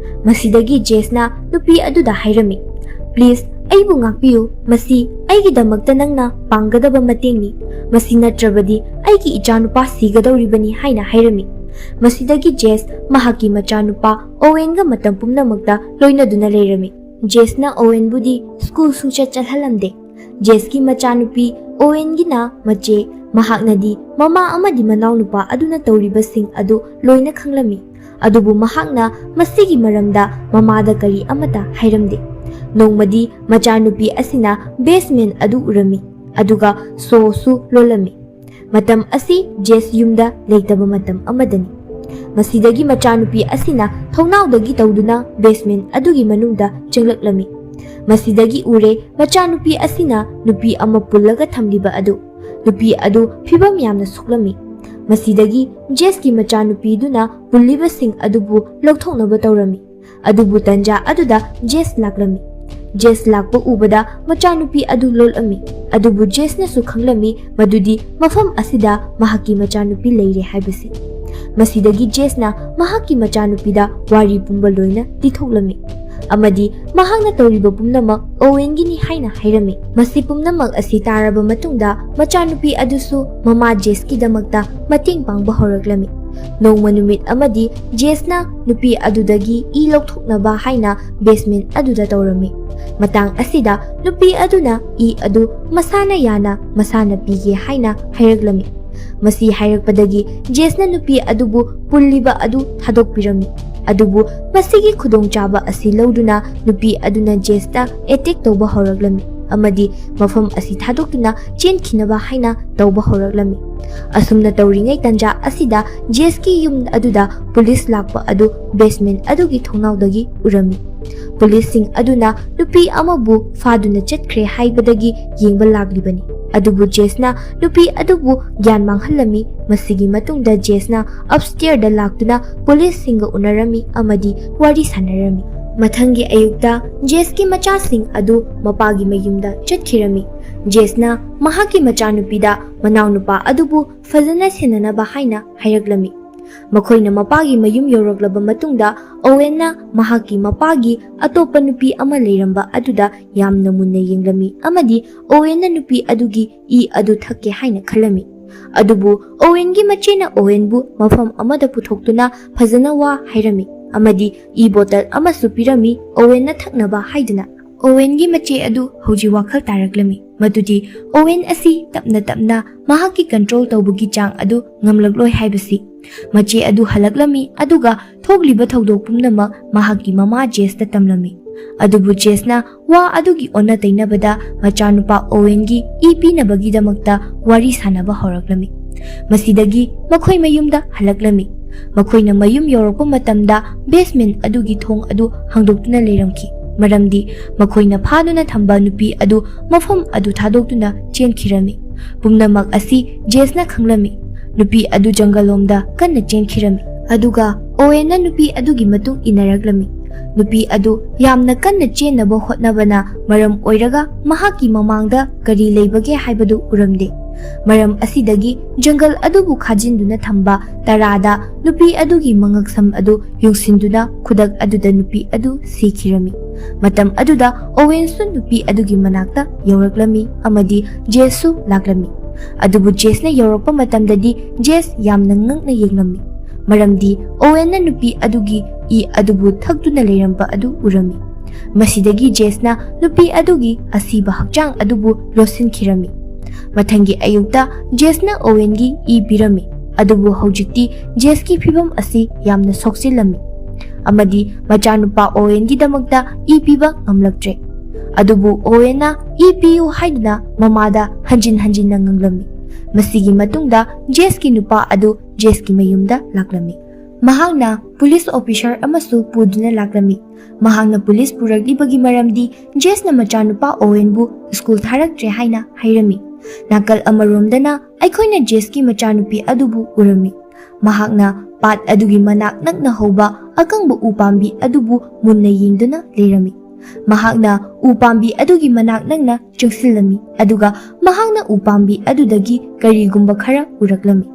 ꯃꯁꯤꯗꯒꯤ ꯖꯦꯁꯅ ꯅꯨꯄꯤ ꯑꯗꯨꯗ ꯍꯥꯏꯔꯝꯃꯤ, "ꯄ꯭ꯂꯤꯖ, ꯑꯩꯕꯨ ꯉꯥꯛꯄꯤꯌꯨ, ꯃꯁꯤ ꯑꯩꯒꯤꯗꯃꯛꯇ ꯅꯪꯅ ꯄꯥꯡꯒꯗꯕ ꯃꯇꯦꯡꯅꯤ, ꯃꯁꯤ ꯅꯠꯇ꯭ꯔꯕꯗꯤ ꯑꯩꯒꯤ ꯏꯆꯥꯅꯨꯄꯥ ꯁꯤꯒꯗꯧꯔꯤꯕꯅꯤ" ꯍꯥꯏꯅ ꯍꯥꯏꯔꯝꯃꯤ꯫ ꯃꯁꯤꯗꯒꯤ ꯖꯦꯁ ꯃꯍꯥꯛꯀꯤ ꯃꯆꯥꯅꯨꯄꯥ ꯑꯣꯋꯦꯟꯒ ꯃꯇꯝ ꯄꯨꯝꯅꯃꯛꯇ ꯂꯣꯏꯅꯗꯨꯅ ꯂꯩꯔꯝꯃꯤ꯫ ꯖꯦꯁꯅ ꯑꯣꯋꯦꯟꯕꯨꯗꯤ ꯁ꯭ꯀꯨꯜ ꯁꯨꯡꯆꯠ ꯆꯠꯍꯜꯂꯝꯗꯦ꯫ ꯖꯦꯁꯀꯤ ꯃꯆꯥꯅꯨꯄꯤ ꯑꯣꯋꯦꯟꯒꯤꯅ ꯃꯆꯦ, ꯃꯍꯥꯛꯅꯗꯤ ꯃꯃꯥ ꯑꯃꯗꯤ ꯃꯅꯥꯎꯅꯨꯄꯥ ꯑꯗꯨꯅ ꯇꯧꯔꯤꯕꯁꯤꯡ ꯑꯗꯨ ꯂꯣꯏꯅ ꯈꯪꯂꯝꯃꯤ꯫ ꯑꯗꯨꯕꯨ ꯃꯍꯥꯛꯅ ꯃꯁꯤꯒꯤ ꯃꯔꯝꯗ ꯃꯃꯥꯗ ꯀꯔꯤ ꯑꯃꯠꯇ ꯍꯥꯏꯔꯝꯗꯦ꯫ ꯅꯣꯡꯃꯗꯤ ꯃꯆꯥꯅꯨꯄꯤ ꯑꯁꯤꯅ ꯕꯦꯁꯃꯦꯟ ꯑꯗꯨ ꯎꯔꯝꯃꯤ, ꯑꯗꯨꯒ ꯁꯣꯁꯨ ꯂꯣꯜꯂꯝꯃꯤ꯫ ꯃꯇꯝ ꯑꯁꯤ ꯖꯦꯁ ꯌꯨꯝꯗ ꯂꯩꯇꯕ ꯃꯇꯝ ꯑꯃꯗꯅꯤ꯫ ꯃꯁꯤꯗꯒꯤ ꯃꯆꯥꯅꯨꯄꯤ ꯑꯁꯤꯅ ꯊꯣꯡꯅꯥꯎꯗꯒꯤ ꯇꯧꯗꯨꯅ ꯕꯦꯁꯃꯦꯟ ꯑꯗꯨꯒꯤ ꯃꯅꯨꯡꯗ ꯆꯪꯂꯛꯂꯝꯃꯤ꯫ ꯃꯁꯤꯗꯒꯤ ꯎꯔꯦ ꯃꯆꯥꯅꯨꯄꯤ ꯑꯁꯤꯅ ꯅꯨꯄꯤ ꯑꯃ ꯄꯨꯜꯂꯒ ꯊꯝꯂꯤꯕ ꯑꯗꯨ꯫ ꯅꯨꯄꯤ ꯑꯗꯨ ꯐꯤꯕꯝ ꯌꯥꯝꯅ ꯁꯣꯛꯂꯝꯃꯤ꯫ ꯃꯁꯤꯗꯒꯤ ꯖꯦꯁꯀꯤ ꯃꯆꯥꯅꯨꯄꯤꯗꯨꯅ ꯄꯨꯜꯂꯤꯕꯁꯤꯡ ꯑꯗꯨꯕꯨ ꯂꯧꯊꯣꯛꯅꯕ ꯇꯧꯔꯝꯃꯤ꯫ ꯑꯗꯨꯕꯨ ꯇꯟꯖꯥ ꯑꯗꯨꯗ ꯖꯦꯁ ꯂꯥꯛꯂꯝꯃꯤ꯫ ꯖꯦꯁ ꯂꯥꯛꯄ ꯎꯕꯗ ꯃꯆꯥꯅꯨꯄꯤ ꯑꯗꯨ ꯂꯣꯠꯂꯝꯃꯤ꯫ ꯑꯗꯨꯕꯨ ꯖꯦꯁꯅꯁꯨ ꯈꯪꯂꯝꯃꯤ ꯃꯗꯨꯗꯤ ꯃꯐꯝ ꯑꯁꯤꯗ ꯃꯍꯥꯛꯀꯤ ꯃꯆꯥꯅꯨꯄꯤ ꯂꯩꯔꯦ ꯍꯥꯏꯕꯁꯤ꯫ ꯃꯁꯤꯗꯒꯤ ꯖꯦꯁꯅ ꯃꯍꯥꯛꯀꯤ ꯃꯆꯥꯅꯨꯄꯤꯗ ꯋꯥꯔꯤ ꯄꯨꯝꯕ ꯂꯣꯏꯅ ꯂꯤꯊꯣꯛꯂꯝꯃꯤ ꯑꯃꯗꯤ ꯃꯍꯥꯛꯅ ꯇꯧꯔꯤꯕ ꯄꯨꯝꯅꯃꯛ ꯑꯣꯋꯦꯟꯒꯤꯅꯤ ꯍꯥꯏꯅ ꯍꯥꯏꯔꯝꯃꯤ꯫ ꯃꯁꯤ ꯄꯨꯝꯅꯃꯛ ꯑꯁꯤ ꯇꯥꯔꯕ ꯃꯇꯨꯡꯗ ꯃꯆꯥꯅꯨꯄꯤ ꯑꯗꯨꯁꯨ ꯃꯃꯥ ꯖꯦꯁꯀꯤꯗꯃꯛꯇ ꯃꯇꯦꯡ ꯄꯥꯡꯕ ꯍꯧꯔꯛꯂꯝꯃꯤ꯫ ꯅꯣꯡꯃ ꯅꯨꯃꯤꯠ ꯑꯃꯗꯤ ꯖꯦꯁꯅ ꯅꯨꯄꯤ ꯑꯗꯨꯗꯒꯤ ꯏ ꯂꯧꯊꯣꯛꯅꯕ ꯍꯥꯏꯅ ꯕꯦꯁꯃꯦꯟ ꯑꯗꯨꯗ ꯇꯧꯔꯝꯃꯤ꯫ ꯃꯇꯥꯡ ꯑꯁꯤꯗ ꯅꯨꯄꯤ ꯑꯗꯨꯅ ꯏ ꯑꯗꯨ ꯃꯁꯥꯅ ꯌꯥꯅ ꯃꯁꯥꯅ ꯄꯤꯒꯦ ꯍꯥꯏꯅ ꯍꯥꯏꯔꯛꯂꯝꯃꯤ꯫ ꯃꯁꯤ ꯍꯥꯏꯔꯛꯄꯗꯒꯤ ꯖꯦꯁꯅ ꯅꯨꯄꯤ ꯑꯗꯨꯕꯨ ꯄꯨꯜꯂꯤꯕ ꯑꯗꯨ ꯊꯥꯗꯣꯛꯄꯤꯔꯝꯃꯤ꯫ ꯑꯗꯨꯕꯨ ꯃꯁꯤꯒꯤ ꯈꯨꯗꯣꯡꯆꯥꯕ ꯑꯁꯤ ꯂꯧꯗꯨꯅ ꯅꯨꯄꯤ ꯑꯗꯨꯅ ꯖꯦꯁꯇ ꯑꯦꯇꯦꯛ ꯇꯧꯕ ꯍꯧꯔꯛꯂꯝꯃꯤ ꯑꯃꯗꯤ ꯃꯐꯝ ꯑꯁꯤ ꯊꯥꯗꯣꯛꯇꯨꯅ ꯆꯦꯟꯈꯤꯅꯕ ꯍꯥꯏꯅ ꯇꯧꯕ ꯍꯧꯔꯛꯂꯝꯃꯤ꯫ ꯑꯁꯨꯝꯅ ꯇꯧꯔꯤꯉꯩ ꯇꯟꯖꯥ ꯑꯁꯤꯗ ꯖꯦꯁꯀꯤ ꯌꯨꯝ ꯑꯗꯨꯗ ꯄꯨꯂꯤꯁ ꯂꯥꯛꯄ ꯑꯗꯨ ꯕꯦꯁꯃꯦꯟ ꯑꯗꯨꯒꯤ ꯊꯣꯡꯅꯥꯎꯗꯒꯤ ꯎꯔꯝꯃꯤ꯫ ꯄꯨꯂꯤꯁꯁꯤꯡ ꯑꯗꯨꯅ ꯅꯨꯄꯤ ꯑꯃꯕꯨ ꯐꯥꯗꯨꯅ ꯆꯠꯈ꯭ꯔꯦ ꯍꯥꯏꯕꯗꯒꯤ ꯌꯦꯡꯕ ꯂꯥꯛꯂꯤꯕꯅꯤ꯫ ꯑꯗꯨꯕꯨ ꯖꯦꯁꯅ ꯅꯨꯄꯤ ꯑꯗꯨꯕꯨ ꯒ꯭ꯌꯥꯟ ꯃꯥꯡꯍꯜꯂꯝꯃꯤ꯫ ꯃꯁꯤꯒꯤ ꯃꯇꯨꯡꯗ ꯖꯦꯁꯅ ꯑꯞꯁ꯭ꯇꯦꯌꯔꯗ ꯂꯥꯛꯇꯨꯅ ꯄꯨꯂꯤꯁꯁꯤꯡꯒ ꯎꯅꯔꯝꯃꯤ ꯑꯃꯗꯤ ꯋꯥꯔꯤ ꯁꯥꯟꯅꯔꯝꯃꯤ꯫ ꯃꯊꯪꯒꯤ ꯑꯌꯨꯛꯇ ꯖꯦꯁꯀꯤ ꯃꯆꯥꯁꯤꯡ ꯑꯗꯨ ꯃꯄꯥꯒꯤ ꯃꯌꯨꯝꯗ ꯆꯠꯈꯤꯔꯝꯃꯤ꯫ ꯖꯦꯁꯅ ꯃꯍꯥꯛꯀꯤ ꯃꯆꯥꯅꯨꯄꯤꯗ ꯃꯅꯥꯎꯅꯨꯄꯥ ꯑꯗꯨꯕꯨ ꯐꯖꯅ ꯁꯦꯟꯅꯅꯕ ꯍꯥꯏꯅ ꯍꯥꯏꯔꯛꯂꯝꯃꯤ꯫ ꯃꯈꯣꯏꯅ ꯃꯄꯥꯒꯤ ꯃꯌꯨꯝ ꯌꯧꯔꯛꯂꯕ ꯃꯇꯨꯡꯗ ꯑꯣꯋꯦꯟꯅ ꯃꯍꯥꯛꯀꯤ ꯃꯄꯥꯒꯤ ꯑꯇꯣꯞꯄ ꯅꯨꯄꯤ ꯑꯃ ꯂꯩꯔꯝꯕ ꯑꯗꯨꯗ ꯌꯥꯝꯅ ꯃꯨꯟꯅ ꯌꯦꯡꯂꯝꯃꯤ ꯑꯃꯗꯤ ꯑꯣꯋꯦꯟꯅ ꯅꯨꯄꯤ ꯑꯗꯨꯒꯤ ꯏ ꯑꯗꯨ ꯊꯛꯀꯦ ꯍꯥꯏꯅ ꯈꯜꯂꯝꯃꯤ꯫ ꯑꯗꯨꯕꯨ ꯑꯣꯋꯦꯟꯒꯤ ꯃꯆꯦꯅ ꯑꯣꯋꯦꯟꯕꯨ ꯃꯐꯝ ꯑꯃꯗ ꯄꯨꯊꯣꯛꯇꯨꯅ ꯐꯖꯅ ꯋꯥ ꯍꯥꯏꯔꯝꯃꯤ ꯑꯃꯗꯤ ꯏ ꯕꯣꯇꯜ ꯑꯃꯁꯨ ꯄꯤꯔꯝꯃꯤ ꯑꯣꯋꯦꯟꯅ ꯊꯛꯅꯕ ꯍꯥꯏꯗꯨꯅ꯫ ꯑꯣꯋꯦꯟꯒꯤ ꯃꯆꯦ ꯑꯗꯨ ꯍꯧꯖꯤꯛ ꯋꯥꯈꯜ ꯇꯥꯔꯛꯂꯝꯃꯤ ꯃꯗꯨꯗꯤ ꯑꯣꯋꯦꯟ ꯑꯁꯤ ꯇꯞꯅ ꯇꯞꯅ ꯃꯍꯥꯛꯀꯤ ꯀꯟꯇ꯭ꯔꯣꯜ ꯇꯧꯕꯒꯤ ꯆꯥꯡ ꯑꯗꯨ ꯉꯝꯂꯛꯂꯣꯏ ꯍꯥꯏꯕꯁꯤ꯫ ꯃꯆꯦ ꯑꯗꯨ ꯍꯜꯂꯛꯂꯝꯃꯤ ꯑꯗꯨꯒ ꯊꯣꯛꯂꯤꯕ ꯊꯧꯗꯣꯛ ꯄꯨꯝꯅꯃꯛ ꯃꯍꯥꯛꯀꯤ ꯃꯃꯥ ꯖꯦꯁꯇ ꯇꯝꯂꯝꯃꯤ꯫ ꯑꯗꯨꯕꯨ ꯖꯦꯁꯅ ꯋꯥ ꯑꯗꯨꯒꯤ ꯑꯣꯟꯅ ꯇꯩꯅꯕꯗ ꯃꯆꯥꯅꯨꯄꯥ ꯑꯣꯋꯦꯟꯒꯤ ꯏ ꯄꯤꯅꯕꯒꯤꯗꯃꯛꯇ ꯋꯥꯔꯤ ꯁꯥꯅꯕ ꯍꯧꯔꯛꯂꯝꯃꯤ꯫ ꯃꯁꯤꯗꯒꯤ ꯃꯈꯣꯏ ꯃꯌꯨꯝꯗ ꯍꯜꯂꯛꯂꯝꯃꯤ꯫ ꯃꯈꯣꯏꯅ ꯃꯌꯨꯝ ꯌꯧꯔꯛꯄ ꯃꯇꯝꯗ ꯕꯦꯁꯃꯦꯟ ꯑꯗꯨꯒꯤ ꯊꯣꯡ ꯑꯗꯨ ꯍꯥꯡꯗꯣꯛꯇꯨꯅ ꯂꯩꯔꯝꯈꯤ, ꯃꯔꯝꯗꯤ ꯃꯈꯣꯏꯅ ꯐꯥꯗꯨꯅ ꯊꯝꯕ ꯅꯨꯄꯤ ꯑꯗꯨ ꯃꯐꯝ ꯑꯗꯨ ꯊꯥꯗꯣꯛꯇꯨꯅ ꯆꯦꯟꯈꯤꯔꯝꯃꯤ꯫ ꯄꯨꯝꯅꯃꯛ ꯑꯁꯤ ꯖꯦꯁꯅ ꯈꯪꯂꯝꯃꯤ꯫ ꯅꯨꯄꯤ ꯑꯗꯨ ꯖꯪꯒꯜꯂꯣꯝꯗ ꯀꯟꯅ ꯆꯦꯟꯈꯤꯔꯝꯃꯤ, ꯑꯗꯨꯒ ꯑꯣꯋꯦꯟꯅ ꯅꯨꯄꯤ ꯑꯗꯨꯒꯤ ꯃꯇꯨꯡ ꯏꯟꯅꯔꯛꯂꯝꯃꯤ꯫ ꯅꯨꯄꯤ ꯑꯗꯨ ꯌꯥꯝꯅ ꯀꯟꯅ ꯆꯦꯟꯅꯕ ꯍꯣꯠꯅꯕꯅ ꯃꯔꯝ ꯑꯣꯏꯔꯒ ꯃꯍꯥꯛꯀꯤ ꯃꯃꯥꯡꯗ ꯀꯔꯤ ꯂꯩꯕꯒꯦ ꯍꯥꯏꯕꯗꯨ ꯎꯔꯝꯗꯦ꯫ ꯃꯔꯝ ꯑꯁꯤꯗꯒꯤ ꯖꯪꯒꯜ ꯑꯗꯨꯕꯨ ꯈꯥꯖꯤꯟꯗꯨꯅ ꯊꯝꯕ ꯇꯔꯥꯗ ꯅꯨꯄꯤ ꯑꯗꯨꯒꯤ ꯃꯉꯛꯁꯝ ꯑꯗꯨ ꯌꯨꯡꯁꯤꯟꯗꯨꯅ ꯈꯨꯗꯛ ꯑꯗꯨꯗ ꯅꯨꯄꯤ ꯑꯗꯨ ꯁꯤꯈꯤꯔꯝꯃꯤ꯫ ꯃꯇꯝ ꯑꯗꯨꯗ ꯑꯣꯋꯦꯟꯁꯨ ꯅꯨꯄꯤ ꯑꯗꯨꯒꯤ ꯃꯅꯥꯛꯇ ꯌꯧꯔꯛꯂꯝꯃꯤ ꯑꯃꯗꯤ ꯖꯦꯁꯁꯨ ꯂꯥꯛꯂꯝꯃꯤ꯫ ꯑꯗꯨꯕꯨ ꯖꯦꯁꯅ ꯌꯧꯔꯛꯄ ꯃꯇꯝꯗꯗꯤ ꯖꯦꯁ ꯌꯥꯝꯅ ꯉꯛꯅ ꯌꯦꯡꯂꯝꯃꯤ, ꯃꯔꯝꯗꯤ ꯑꯣꯋꯦꯟꯅ ꯅꯨꯄꯤ ꯑꯗꯨꯒꯤ ꯏ ꯑꯗꯨꯕꯨ ꯊꯛꯇꯨꯅ ꯂꯩꯔꯝꯕ ꯑꯗꯨ ꯎꯔꯝꯃꯤ꯫ ꯃꯁꯤꯗꯒꯤ ꯖꯦꯁꯅ ꯅꯨꯄꯤ ꯑꯗꯨꯒꯤ ꯑꯁꯤꯕ ꯍꯛꯆꯥꯡ ꯑꯗꯨꯕꯨ ꯂꯣꯠꯁꯤꯟꯈꯤꯔꯝꯃꯤ꯫ ꯃꯊꯪꯒꯤ ꯑꯌꯨꯛꯇ ꯖꯦꯁꯅ ꯑꯣꯋꯦꯟꯒꯤ ꯏ ꯄꯤꯔꯝꯃꯤ, ꯑꯗꯨꯕꯨ ꯍꯧꯖꯤꯛꯇꯤ ꯖꯦꯁꯀꯤ ꯐꯤꯚꯝ ꯑꯁꯤ ꯌꯥꯝꯅ ꯁꯣꯛꯆꯤꯜꯂꯝꯃꯤ ꯑꯃꯗꯤ ꯃꯆꯥꯅꯨꯄꯥ ꯑꯣꯋꯦꯟꯒꯤꯗꯃꯛꯇ ꯏ ꯄꯤꯕ ꯉꯝꯂꯛꯇ꯭ꯔꯦ꯫ ꯑꯗꯨꯕꯨ ꯑꯣꯋꯦꯟꯅ ꯏ ꯄꯤꯌꯨ ꯍꯥꯏꯗꯨꯅ ꯃꯃꯥꯗ ꯍꯟꯖꯤꯟ ꯍꯟꯖꯤꯟꯅ ꯉꯥꯡꯂꯝꯃꯤ꯫ ꯃꯁꯤꯒꯤ ꯃꯇꯨꯡꯗ ꯖꯦꯁꯀꯤ ꯅꯨꯄꯥ ꯑꯗꯨ ꯖꯦꯁꯀꯤ ꯃꯌꯨꯝꯗ ꯂꯥꯛꯂꯝꯃꯤ꯫ ꯃꯍꯥꯛꯅ ꯄꯨꯂꯤꯁ ꯑꯣꯐꯤꯁꯥꯔ ꯑꯃꯁꯨ ꯄꯨꯗꯨꯅ ꯂꯥꯛꯂꯝꯃꯤ꯫ ꯃꯍꯥꯛꯅ ꯄꯨꯂꯤꯁ ꯄꯨꯔꯛꯂꯤꯕꯒꯤ ꯃꯔꯝꯗꯤ ꯖꯦꯁꯅ ꯃꯆꯥꯅꯨꯄꯥ ꯑꯣꯋꯦꯟꯕꯨ ꯁ꯭ꯀꯨꯜ ꯊꯥꯔꯛꯇ꯭ꯔꯦ ꯍꯥꯏꯅ ꯍꯥꯏꯔꯝꯃꯤ꯫ ꯅꯥꯀꯜ ꯑꯃꯔꯣꯝꯗꯅ ꯑꯩꯈꯣꯏꯅ ꯖꯦꯁꯀꯤ ꯃꯆꯥꯅꯨꯄꯤ ꯑꯗꯨꯕꯨ ꯎꯔꯝꯃꯤ꯫ ꯃꯍꯥꯛꯅ ꯄꯥꯠ ꯑꯗꯨꯒꯤ ꯃꯅꯥꯛ ꯅꯛꯅ ꯍꯧꯕ ꯑꯀꯪꯕ ꯎ ꯄꯥꯝꯕꯤ ꯑꯗꯨꯕꯨ ꯃꯨꯟꯅ ꯌꯦꯡꯗꯨꯅ ꯂꯩꯔꯝꯃꯤ꯫ ꯃꯍꯥꯛꯅ ꯎ ꯄꯥꯝꯕꯤ ꯑꯗꯨꯒꯤ ꯃꯅꯥꯛ ꯅꯛꯅ ꯆꯪꯁꯤꯜꯂꯝꯃꯤ, ꯑꯗꯨꯒ ꯃꯍꯥꯛꯅ ꯎ ꯄꯥꯝꯕꯤ ꯑꯗꯨꯗꯒꯤ ꯀꯔꯤꯒꯨꯝꯕ ꯈꯔ ꯎꯔꯛꯂꯝꯃꯤ꯫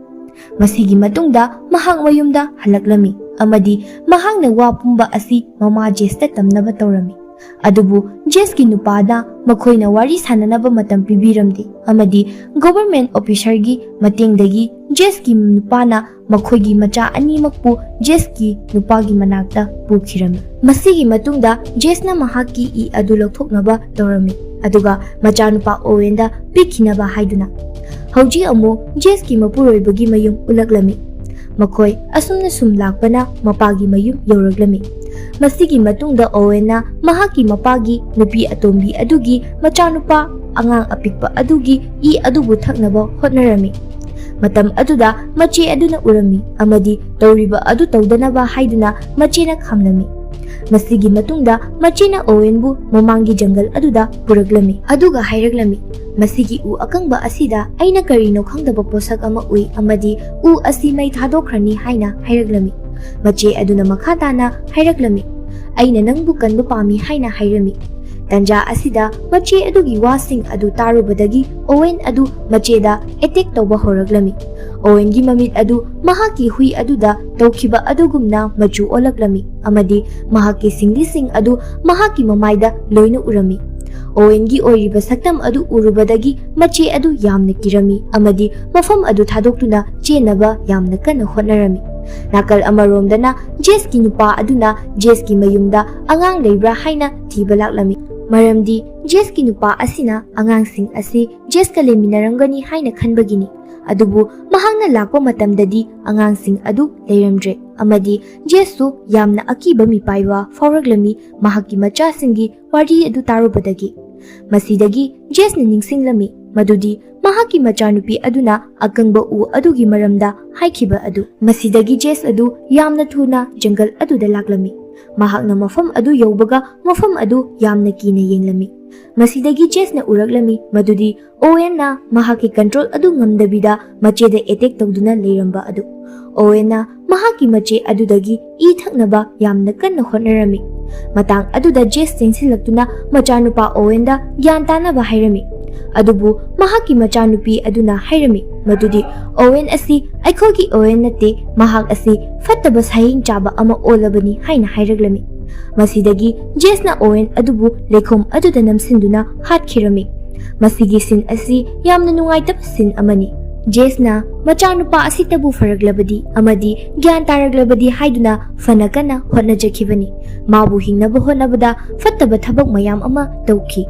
ꯃꯁꯤꯒꯤ ꯃꯇꯨꯡꯗ ꯃꯍꯥꯛ ꯃꯌꯨꯝꯗ ꯍꯜꯂꯛꯂꯝꯃꯤ ꯑꯃꯗꯤ ꯃꯍꯥꯛꯅ ꯋꯥ ꯄꯨꯝꯕ ꯑꯁꯤ ꯃꯃꯥ ꯖꯦꯁꯇ ꯇꯝꯅꯕ ꯇꯧꯔꯝꯃꯤ꯫ ꯑꯗꯨꯕꯨ ꯖꯦꯁꯀꯤ ꯅꯨꯄꯥꯅ ꯃꯈꯣꯏꯅ ꯋꯥꯔꯤ ꯁꯥꯟꯅꯅꯕ ꯃꯇꯝ ꯄꯤꯕꯤꯔꯝꯗꯦ ꯑꯃꯗꯤ ꯒꯣꯚꯔꯟꯃꯦꯟꯠ ꯑꯣꯐꯤꯁꯥꯔꯒꯤ ꯃꯇꯦꯡꯗꯒꯤ ꯖꯦꯁꯀꯤ ꯅꯨꯄꯥꯅ ꯃꯈꯣꯏꯒꯤ ꯃꯆꯥ ꯑꯅꯤꯃꯛꯄꯨ ꯖꯦꯁꯀꯤ ꯅꯨꯄꯥꯒꯤ ꯃꯅꯥꯛꯇ ꯄꯨꯈꯤꯔꯝꯃꯤ꯫ ꯃꯁꯤꯒꯤ ꯃꯇꯨꯡꯗ ꯖꯦꯁꯅ ꯃꯍꯥꯛꯀꯤ ꯏ ꯑꯗꯨ ꯂꯧꯊꯣꯛꯅꯕ ꯇꯧꯔꯝꯃꯤ, ꯑꯗꯨꯒ ꯃꯆꯥꯅꯨꯄꯥ ꯑꯣꯋꯦꯟꯗ ꯄꯤꯈꯤꯅꯕ ꯍꯥꯏꯗꯨꯅ꯫ ꯍꯧꯖꯤꯛ ꯑꯃꯨꯛ ꯖꯦꯁꯀꯤ ꯃꯄꯨꯔꯣꯏꯕꯒꯤ ꯃꯌꯨꯝ ꯎꯠꯂꯛꯂꯝꯃꯤ꯫ ꯃꯈꯣꯏ ꯑꯁꯨꯝꯅ ꯁꯨꯝ ꯂꯥꯛꯄꯅ ꯃꯄꯥꯒꯤ ꯃꯌꯨꯝ ꯌꯧꯔꯛꯂꯝꯃꯤ꯫ ꯃꯁꯤꯒꯤ ꯃꯇꯨꯡꯗ ꯑꯣꯋꯦꯟꯅ ꯃꯍꯥꯛꯀꯤ ꯃꯄꯥꯒꯤ ꯅꯨꯄꯤ ꯑꯇꯣꯝꯕꯤ ꯑꯗꯨꯒꯤ ꯃꯆꯥꯅꯨꯄꯥ ꯑꯉꯥꯡ ꯑꯄꯤꯛꯄ ꯑꯗꯨꯒꯤ ꯏ ꯑꯗꯨꯕꯨ ꯊꯛꯅꯕ ꯍꯣꯠꯅꯔꯝꯃꯤ꯫ ꯃꯇꯝ ꯑꯗꯨꯗ ꯃꯆꯦ ꯑꯗꯨꯅ ꯎꯔꯝꯃꯤ ꯑꯃꯗꯤ ꯇꯧꯔꯤꯕ ꯑꯗꯨ ꯇꯧꯗꯅꯕ ꯍꯥꯏꯗꯨꯅ ꯃꯆꯦꯅ ꯈꯥꯝꯂꯝꯃꯤ꯫ ꯃꯁꯤꯒꯤ ꯃꯇꯨꯡꯗ ꯃꯆꯦꯅ ꯑꯣꯋꯦꯟꯕꯨ ꯃꯃꯥꯡꯒꯤ ꯖꯪꯒꯜ ꯑꯗꯨꯗ ꯄꯨꯔꯛꯂꯝꯃꯤ ꯑꯗꯨꯒ ꯍꯥꯏꯔꯛꯂꯝꯃꯤ, "ꯃꯁꯤꯒꯤ ꯎ ꯑꯀꯪꯕ ꯑꯁꯤꯗ ꯑꯩꯅ ꯀꯔꯤꯅꯣ ꯈꯪꯗꯕ ꯄꯣꯠꯁꯛ ꯑꯃ ꯎꯏ ꯑꯃꯗꯤ ꯎ ꯑꯁꯤ ꯃꯩ ꯊꯥꯗꯣꯛꯈ꯭ꯔꯅꯤ" ꯍꯥꯏꯅ ꯍꯥꯏꯔꯛꯂꯝꯃꯤ꯫ ꯃꯆꯦ ꯑꯗꯨꯅ ꯃꯈꯥ ꯇꯥꯅ ꯍꯥꯏꯔꯛꯂꯝꯃꯤ, "ꯑꯩꯅ ꯅꯪꯕꯨ ꯀꯟꯕ ꯄꯥꯝꯃꯤ" ꯍꯥꯏꯅ ꯍꯥꯏꯔꯝꯃꯤ꯫ ꯇꯟꯖꯥ ꯑꯁꯤꯗ ꯃꯆꯦ ꯑꯗꯨꯒꯤ ꯋꯥꯁꯤꯡ ꯑꯗꯨ ꯇꯥꯔꯨꯕꯗꯒꯤ ꯑꯣꯋꯦꯟ ꯑꯗꯨ ꯃꯆꯦꯗ ꯑꯦꯇꯦꯛ ꯇꯧꯕ ꯍꯧꯔꯛꯂꯝꯃꯤ꯫ ꯑꯣꯋꯦꯟꯒꯤ ꯃꯃꯤꯠ ꯑꯗꯨ ꯃꯍꯥꯛꯀꯤ ꯍꯨꯏ ꯑꯗꯨꯗ ꯇꯧꯈꯤꯕ ꯑꯗꯨꯒꯨꯝꯅ ꯃꯆꯨ ꯑꯣꯜꯂꯛꯂꯝꯃꯤ ꯑꯃꯗꯤ ꯃꯍꯥꯛꯀꯤ ꯁꯤꯡꯂꯤꯁꯤꯡ ꯑꯗꯨ ꯃꯍꯥꯛꯀꯤ ꯃꯃꯥꯏꯗ ꯂꯣꯏꯅ ꯎꯔꯝꯃꯤ꯫ ꯑꯣꯋꯦꯟꯒꯤ ꯑꯣꯏꯔꯤꯕ ꯁꯛꯇꯝ ꯑꯗꯨ ꯎꯔꯨꯕꯗꯒꯤ ꯃꯆꯦ ꯑꯗꯨ ꯌꯥꯝꯅ ꯀꯤꯔꯝꯃꯤ ꯑꯃꯗꯤ ꯃꯐꯝ ꯑꯗꯨ ꯊꯥꯗꯣꯛꯇꯨꯅ ꯆꯦꯟꯅꯕ ꯌꯥꯝꯅ ꯀꯟꯅ ꯍꯣꯠꯅꯔꯝꯃꯤ꯫ ꯅꯥꯀꯜ ꯑꯃꯔꯣꯝꯗꯅ ꯖꯦꯁꯀꯤ ꯅꯨꯄꯥ ꯑꯗꯨꯅ ꯖꯦꯁꯀꯤ ꯃꯌꯨꯝꯗ ꯑꯉꯥꯡ ꯂꯩꯕ꯭ꯔꯥ ꯍꯥꯏꯅ ꯊꯤꯕ ꯂꯥꯛꯂꯝꯃꯤ, ꯃꯔꯝꯗꯤ ꯖꯦꯁꯀꯤ ꯅꯨꯄꯥ ꯑꯁꯤꯅ ꯑꯉꯥꯡꯁꯤꯡ ꯑꯁꯤ ꯖꯦꯁꯀ ꯂꯩꯃꯤꯟꯅꯔꯝꯒꯅꯤ ꯍꯥꯏꯅ ꯈꯟꯕꯒꯤꯅꯤ꯫ ꯑꯗꯨꯕꯨ ꯃꯍꯥꯛꯅ ꯂꯥꯛꯄ ꯃꯇꯝꯗꯗꯤ ꯑꯉꯥꯡꯁꯤꯡ ꯑꯗꯨ ꯂꯩꯔꯝꯗ꯭ꯔꯦ ꯑꯃꯗꯤ ꯖꯦꯁꯁꯨ ꯌꯥꯝꯅ ꯑꯀꯤꯕ ꯃꯤꯄꯥꯏꯕ ꯐꯥꯎꯔꯛꯂꯝꯃꯤ ꯃꯍꯥꯛꯀꯤ ꯃꯆꯥꯁꯤꯡꯒꯤ ꯋꯥꯔꯤ ꯑꯗꯨ ꯇꯥꯔꯨꯕꯗꯒꯤ꯫ ꯃꯁꯤꯗꯒꯤ ꯖꯦꯁꯅ ꯅꯤꯡꯁꯤꯡꯂꯝꯃꯤ ꯃꯗꯨꯗꯤ ꯃꯍꯥꯛꯀꯤ ꯃꯆꯥꯅꯨꯄꯤ ꯑꯗꯨꯅ ꯑꯀꯪꯕ ꯎ ꯑꯗꯨꯒꯤ ꯃꯔꯝꯗ ꯍꯥꯏꯈꯤꯕ ꯑꯗꯨ꯫ ꯃꯁꯤꯗꯒꯤ ꯖꯦꯁ ꯑꯗꯨ ꯌꯥꯝꯅ ꯊꯨꯅ ꯖꯪꯒꯜ ꯑꯗꯨꯗ ꯂꯥꯛꯂꯝꯃꯤ꯫ ꯃꯍꯥꯛꯅ ꯃꯐꯝ ꯑꯗꯨ ꯌꯧꯕꯒ ꯃꯐꯝ ꯑꯗꯨ ꯌꯥꯝꯅ ꯀꯤꯅ ꯌꯦꯡꯂꯝꯃꯤ꯫ ꯃꯁꯤꯗꯒꯤ ꯖꯦꯁꯅ ꯎꯔꯛꯂꯝꯃꯤ ꯃꯗꯨꯗꯤ ꯑꯣꯋꯦꯟꯅ ꯃꯍꯥꯛꯀꯤ ꯀꯟꯇ꯭ꯔꯣꯜ ꯑꯗꯨ ꯉꯝꯗꯕꯤꯗ ꯃꯆꯦꯗ ꯑꯦꯇꯦꯛ ꯇꯧꯗꯨꯅ ꯂꯩꯔꯝꯕ ꯑꯗꯨ꯫ ꯑꯣꯋꯦꯟꯅ ꯃꯍꯥꯛꯀꯤ ꯃꯆꯦ ꯑꯗꯨꯗꯒꯤ ꯏ ꯊꯛꯅꯕ ꯌꯥꯝꯅ ꯀꯟꯅ ꯍꯣꯠꯅꯔꯝꯃꯤ꯫ ꯃꯇꯥꯡ ꯑꯗꯨꯗ ꯖꯦꯁ ꯆꯦꯟꯁꯤꯜꯂꯛꯇꯨꯅ ꯃꯆꯥꯅꯨꯄꯥ ꯑꯣꯋꯦꯟꯗ ꯒ꯭ꯌꯥꯟ ꯇꯥꯅꯕ ꯍꯥꯏꯔꯝꯃꯤ꯫ ꯑꯗꯨꯕꯨ ꯃꯍꯥꯛꯀꯤ ꯃꯆꯥꯅꯨꯄꯤ ꯑꯗꯨꯅ ꯍꯥꯏꯔꯝꯃꯤ ꯃꯗꯨꯗꯤ ꯑꯣꯋꯦꯟ ꯑꯁꯤ ꯑꯩꯈꯣꯏꯒꯤ ꯑꯣꯋꯦꯟ ꯅꯠꯇꯦ, ꯃꯍꯥꯛ ꯑꯁꯤ ꯐꯠꯇꯕ ꯁꯥꯍꯤꯡ ꯆꯥꯕ ꯑꯃ ꯑꯣꯜꯂꯕꯅꯤ ꯍꯥꯏꯅ ꯍꯥꯏꯔꯛꯂꯝꯃꯤ꯫ ꯃꯁꯤꯗꯒꯤ ꯖꯦꯁꯅ ꯑꯣꯋꯦꯟ ꯑꯗꯨꯕꯨ ꯂꯩꯈꯣꯝ ꯑꯗꯨꯗ ꯅꯝꯁꯤꯟꯗꯨꯅ ꯍꯥꯠꯈꯤꯔꯝꯃꯤ꯫ ꯃꯁꯤꯒꯤ ꯁꯤꯟ ꯑꯁꯤ ꯌꯥꯝꯅ ꯅꯨꯡꯉꯥꯏꯇꯕ ꯁꯤꯟ ꯑꯃꯅꯤ꯫ ꯖꯦꯁꯅ ꯃꯆꯥꯅꯨꯄꯥ ꯑꯁꯤꯇꯕꯨ ꯐꯔꯛꯂꯕꯗꯤ ꯑꯃꯗꯤ ꯒ꯭ꯌꯥꯟ ꯇꯥꯔꯛꯂꯕꯗꯤ ꯍꯥꯏꯗꯨꯅ ꯐꯅ ꯀꯟꯅ ꯍꯣꯠꯅꯖꯈꯤꯕꯅꯤ꯫ ꯃꯥꯕꯨ ꯍꯤꯡꯅꯕ ꯍꯣꯠꯅꯕꯗ ꯐꯠꯇꯕ ꯊꯕꯛ ꯃꯌꯥꯝ ꯑꯃ ꯇꯧꯈꯤ꯫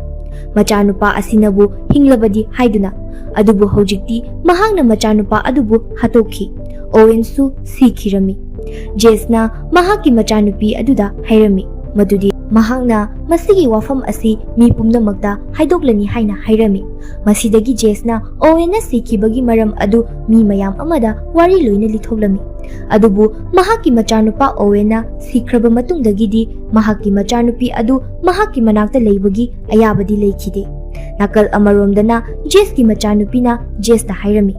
ꯃꯆꯥꯅꯨꯄꯥ ꯑꯁꯤꯅꯕꯨ ꯍꯤꯡꯂꯕꯗꯤ ꯍꯥꯏꯗꯨꯅ꯫ ꯑꯗꯨꯕꯨ ꯍꯧꯖꯤꯛꯇꯤ ꯃꯍꯥꯛꯅ ꯃꯆꯥꯅꯨꯄꯥ ꯑꯗꯨꯕꯨ ꯍꯥꯠꯇꯣꯛꯈꯤ꯫ ꯑꯣꯋꯦꯟꯁꯨ ꯁꯤꯈꯤꯔꯝꯃꯤ꯫ ꯖꯦꯁꯅ ꯃꯍꯥꯛꯀꯤ ꯃꯆꯥꯅꯨꯄꯤ ꯑꯗꯨꯗ ꯍꯥꯏꯔꯝꯃꯤ ꯃꯗꯨꯗꯤ ꯃꯍꯥꯛꯅ ꯃꯁꯤꯒꯤ ꯋꯥꯐꯝ ꯑꯁꯤ ꯃꯤ ꯄꯨꯝꯅꯃꯛꯇ ꯍꯥꯏꯗꯣꯛꯂꯅꯤ ꯍꯥꯏꯅ ꯍꯥꯏꯔꯝꯃꯤ꯫ ꯃꯁꯤꯗꯒꯤ ꯖꯦꯁꯅ ꯑꯣꯋꯦꯟꯅ ꯁꯤꯈꯤꯕꯒꯤ ꯃꯔꯝ ꯑꯗꯨ ꯃꯤ ꯃꯌꯥꯝ ꯑꯃꯗ ꯋꯥꯔꯤ ꯂꯣꯏꯅ ꯂꯤꯊꯣꯛꯂꯝꯃꯤ꯫ ꯑꯗꯨꯕꯨ ꯃꯍꯥꯛꯀꯤ ꯃꯆꯥꯅꯨꯄꯥ ꯑꯣꯋꯦꯟꯅ ꯁꯤꯈ꯭ꯔꯕ ꯃꯇꯨꯡꯗꯒꯤꯗꯤ ꯃꯍꯥꯛꯀꯤ ꯃꯆꯥꯅꯨꯄꯤ ꯑꯗꯨ ꯃꯍꯥꯛꯀꯤ ꯃꯅꯥꯛꯇ ꯂꯩꯕꯒꯤ ꯑꯌꯥꯕꯗꯤ ꯂꯩꯈꯤꯗꯦ꯫ ꯅꯥꯀꯜ ꯑꯃꯔꯣꯝꯗꯅ ꯖꯦꯁꯀꯤ ꯃꯆꯥꯅꯨꯄꯤꯅ ꯖꯦꯁꯇ ꯍꯥꯏꯔꯝꯃꯤ,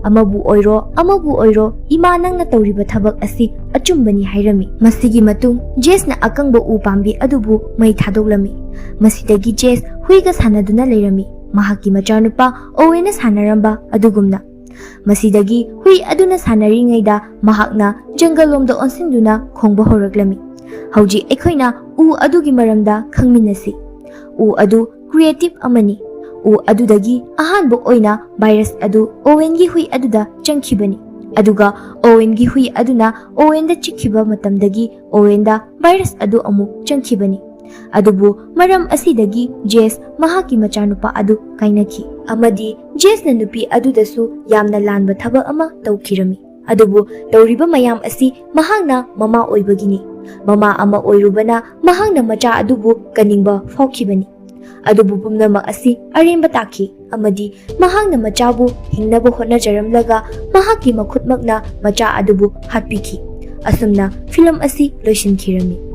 "ꯑꯃꯕꯨ ꯑꯣꯏꯔꯣ, ꯑꯃꯕꯨ ꯑꯣꯏꯔꯣ, ꯏꯃꯥ, ꯅꯪꯅ ꯇꯧꯔꯤꯕ ꯊꯕꯛ ꯑꯁꯤ ꯑꯆꯨꯝꯕꯅꯤ" ꯍꯥꯏꯔꯝꯃꯤ꯫ ꯃꯁꯤꯒꯤ ꯃꯇꯨꯡ ꯖꯦꯁꯅ ꯑꯀꯪꯕ ꯎ ꯄꯥꯝꯕꯤ ꯑꯗꯨꯕꯨ ꯃꯩ ꯊꯥꯗꯣꯛꯂꯝꯃꯤ꯫ ꯃꯁꯤꯗꯒꯤ ꯖꯦꯁ ꯍꯨꯏꯒ ꯁꯥꯟꯅꯗꯨꯅ ꯂꯩꯔꯝꯃꯤ, ꯃꯍꯥꯛꯀꯤ ꯃꯆꯥꯅꯨꯄꯥ ꯑꯣꯋꯦꯟꯅ ꯁꯥꯟꯅꯔꯝꯕ ꯑꯗꯨꯒꯨꯝꯅ꯫ ꯃꯁꯤꯗꯒꯤ ꯍꯨꯏ ꯑꯗꯨꯅ ꯁꯥꯟꯅꯔꯤꯉꯩꯗ ꯃꯍꯥꯛꯅ ꯖꯪꯒꯜ ꯂꯣꯝꯗ ꯑꯣꯟꯁꯤꯟꯗꯨꯅ ꯈꯣꯡꯕ ꯍꯧꯔꯛꯂꯝꯃꯤ꯫ ꯍꯧꯖꯤꯛ ꯑꯩꯈꯣꯏꯅ ꯎ ꯑꯗꯨꯒꯤ ꯃꯔꯝꯗ ꯈꯪꯃꯤꯟꯅꯁꯤ꯫ ꯎ ꯑꯗꯨ ꯀ꯭ꯔꯤꯌꯦꯇꯤꯚ ꯑꯃꯅꯤ꯫ ꯎ ꯑꯗꯨꯗꯒꯤ ꯑꯍꯥꯟꯕ ꯑꯣꯏꯅ ꯚꯥꯏꯔꯁ ꯑꯗꯨ ꯑꯣꯋꯦꯟꯒꯤ ꯍꯨꯏ ꯑꯗꯨꯗ ꯆꯪꯈꯤꯕꯅꯤ, ꯑꯗꯨꯒ ꯑꯣꯋꯦꯟꯒꯤ ꯍꯨꯏ ꯑꯗꯨꯅ ꯑꯣꯋꯦꯟꯗ ꯆꯤꯛꯈꯤꯕ ꯃꯇꯝꯗꯒꯤ ꯑꯣꯋꯦꯟꯗ ꯚꯥꯏꯔꯁ ꯑꯗꯨ ꯑꯃꯨꯛ ꯆꯪꯈꯤꯕꯅꯤ꯫ ꯑꯗꯨꯕꯨ ꯃꯔꯝ ꯑꯁꯤꯗꯒꯤ ꯖꯦꯁ ꯃꯍꯥꯛꯀꯤ ꯃꯆꯥꯅꯨꯄꯥ ꯑꯗꯨ ꯀꯥꯏꯅꯈꯤ, ꯑꯃꯗꯤ ꯖꯦꯁꯅ ꯅꯨꯄꯤ ꯑꯗꯨꯗꯁꯨ ꯌꯥꯝꯅ ꯂꯥꯟꯕ ꯊꯕꯛ ꯑꯃ ꯇꯧꯈꯤꯔꯝꯃꯤ꯫ ꯑꯗꯨꯕꯨ ꯇꯧꯔꯤꯕ ꯃꯌꯥꯝ ꯑꯁꯤ ꯃꯍꯥꯛꯅ ꯃꯃꯥ ꯑꯣꯏꯕꯒꯤꯅꯤ꯫ ꯃꯃꯥ ꯑꯃ ꯑꯣꯏꯔꯨꯕꯅ ꯃꯍꯥꯛꯅ ꯃꯆꯥ ꯑꯗꯨꯕꯨ ꯀꯟꯅꯤꯡꯕ ꯐꯥꯎꯈꯤꯕꯅꯤ꯫ ꯑꯗꯨꯕꯨ ꯄꯨꯝꯅꯃꯛ ꯑꯁꯤ ꯑꯔꯦꯝꯕ ꯇꯥꯈꯤ, ꯑꯃꯗꯤ ꯃꯍꯥꯛꯅ ꯃꯆꯥꯕꯨ ꯍꯤꯡꯅꯕ ꯍꯣꯠꯅꯖꯔꯝꯂꯒ ꯃꯍꯥꯛꯀꯤ ꯃꯈꯨꯠꯃꯛꯅ ꯃꯆꯥ ꯑꯗꯨꯕꯨ ꯍꯥꯠꯄꯤꯈꯤ꯫ ꯑꯁꯨꯝꯅ ꯐꯤꯂꯝ ꯑꯁꯤ ꯂꯣꯏꯁꯤꯟꯈꯤꯔꯝꯃꯤ꯫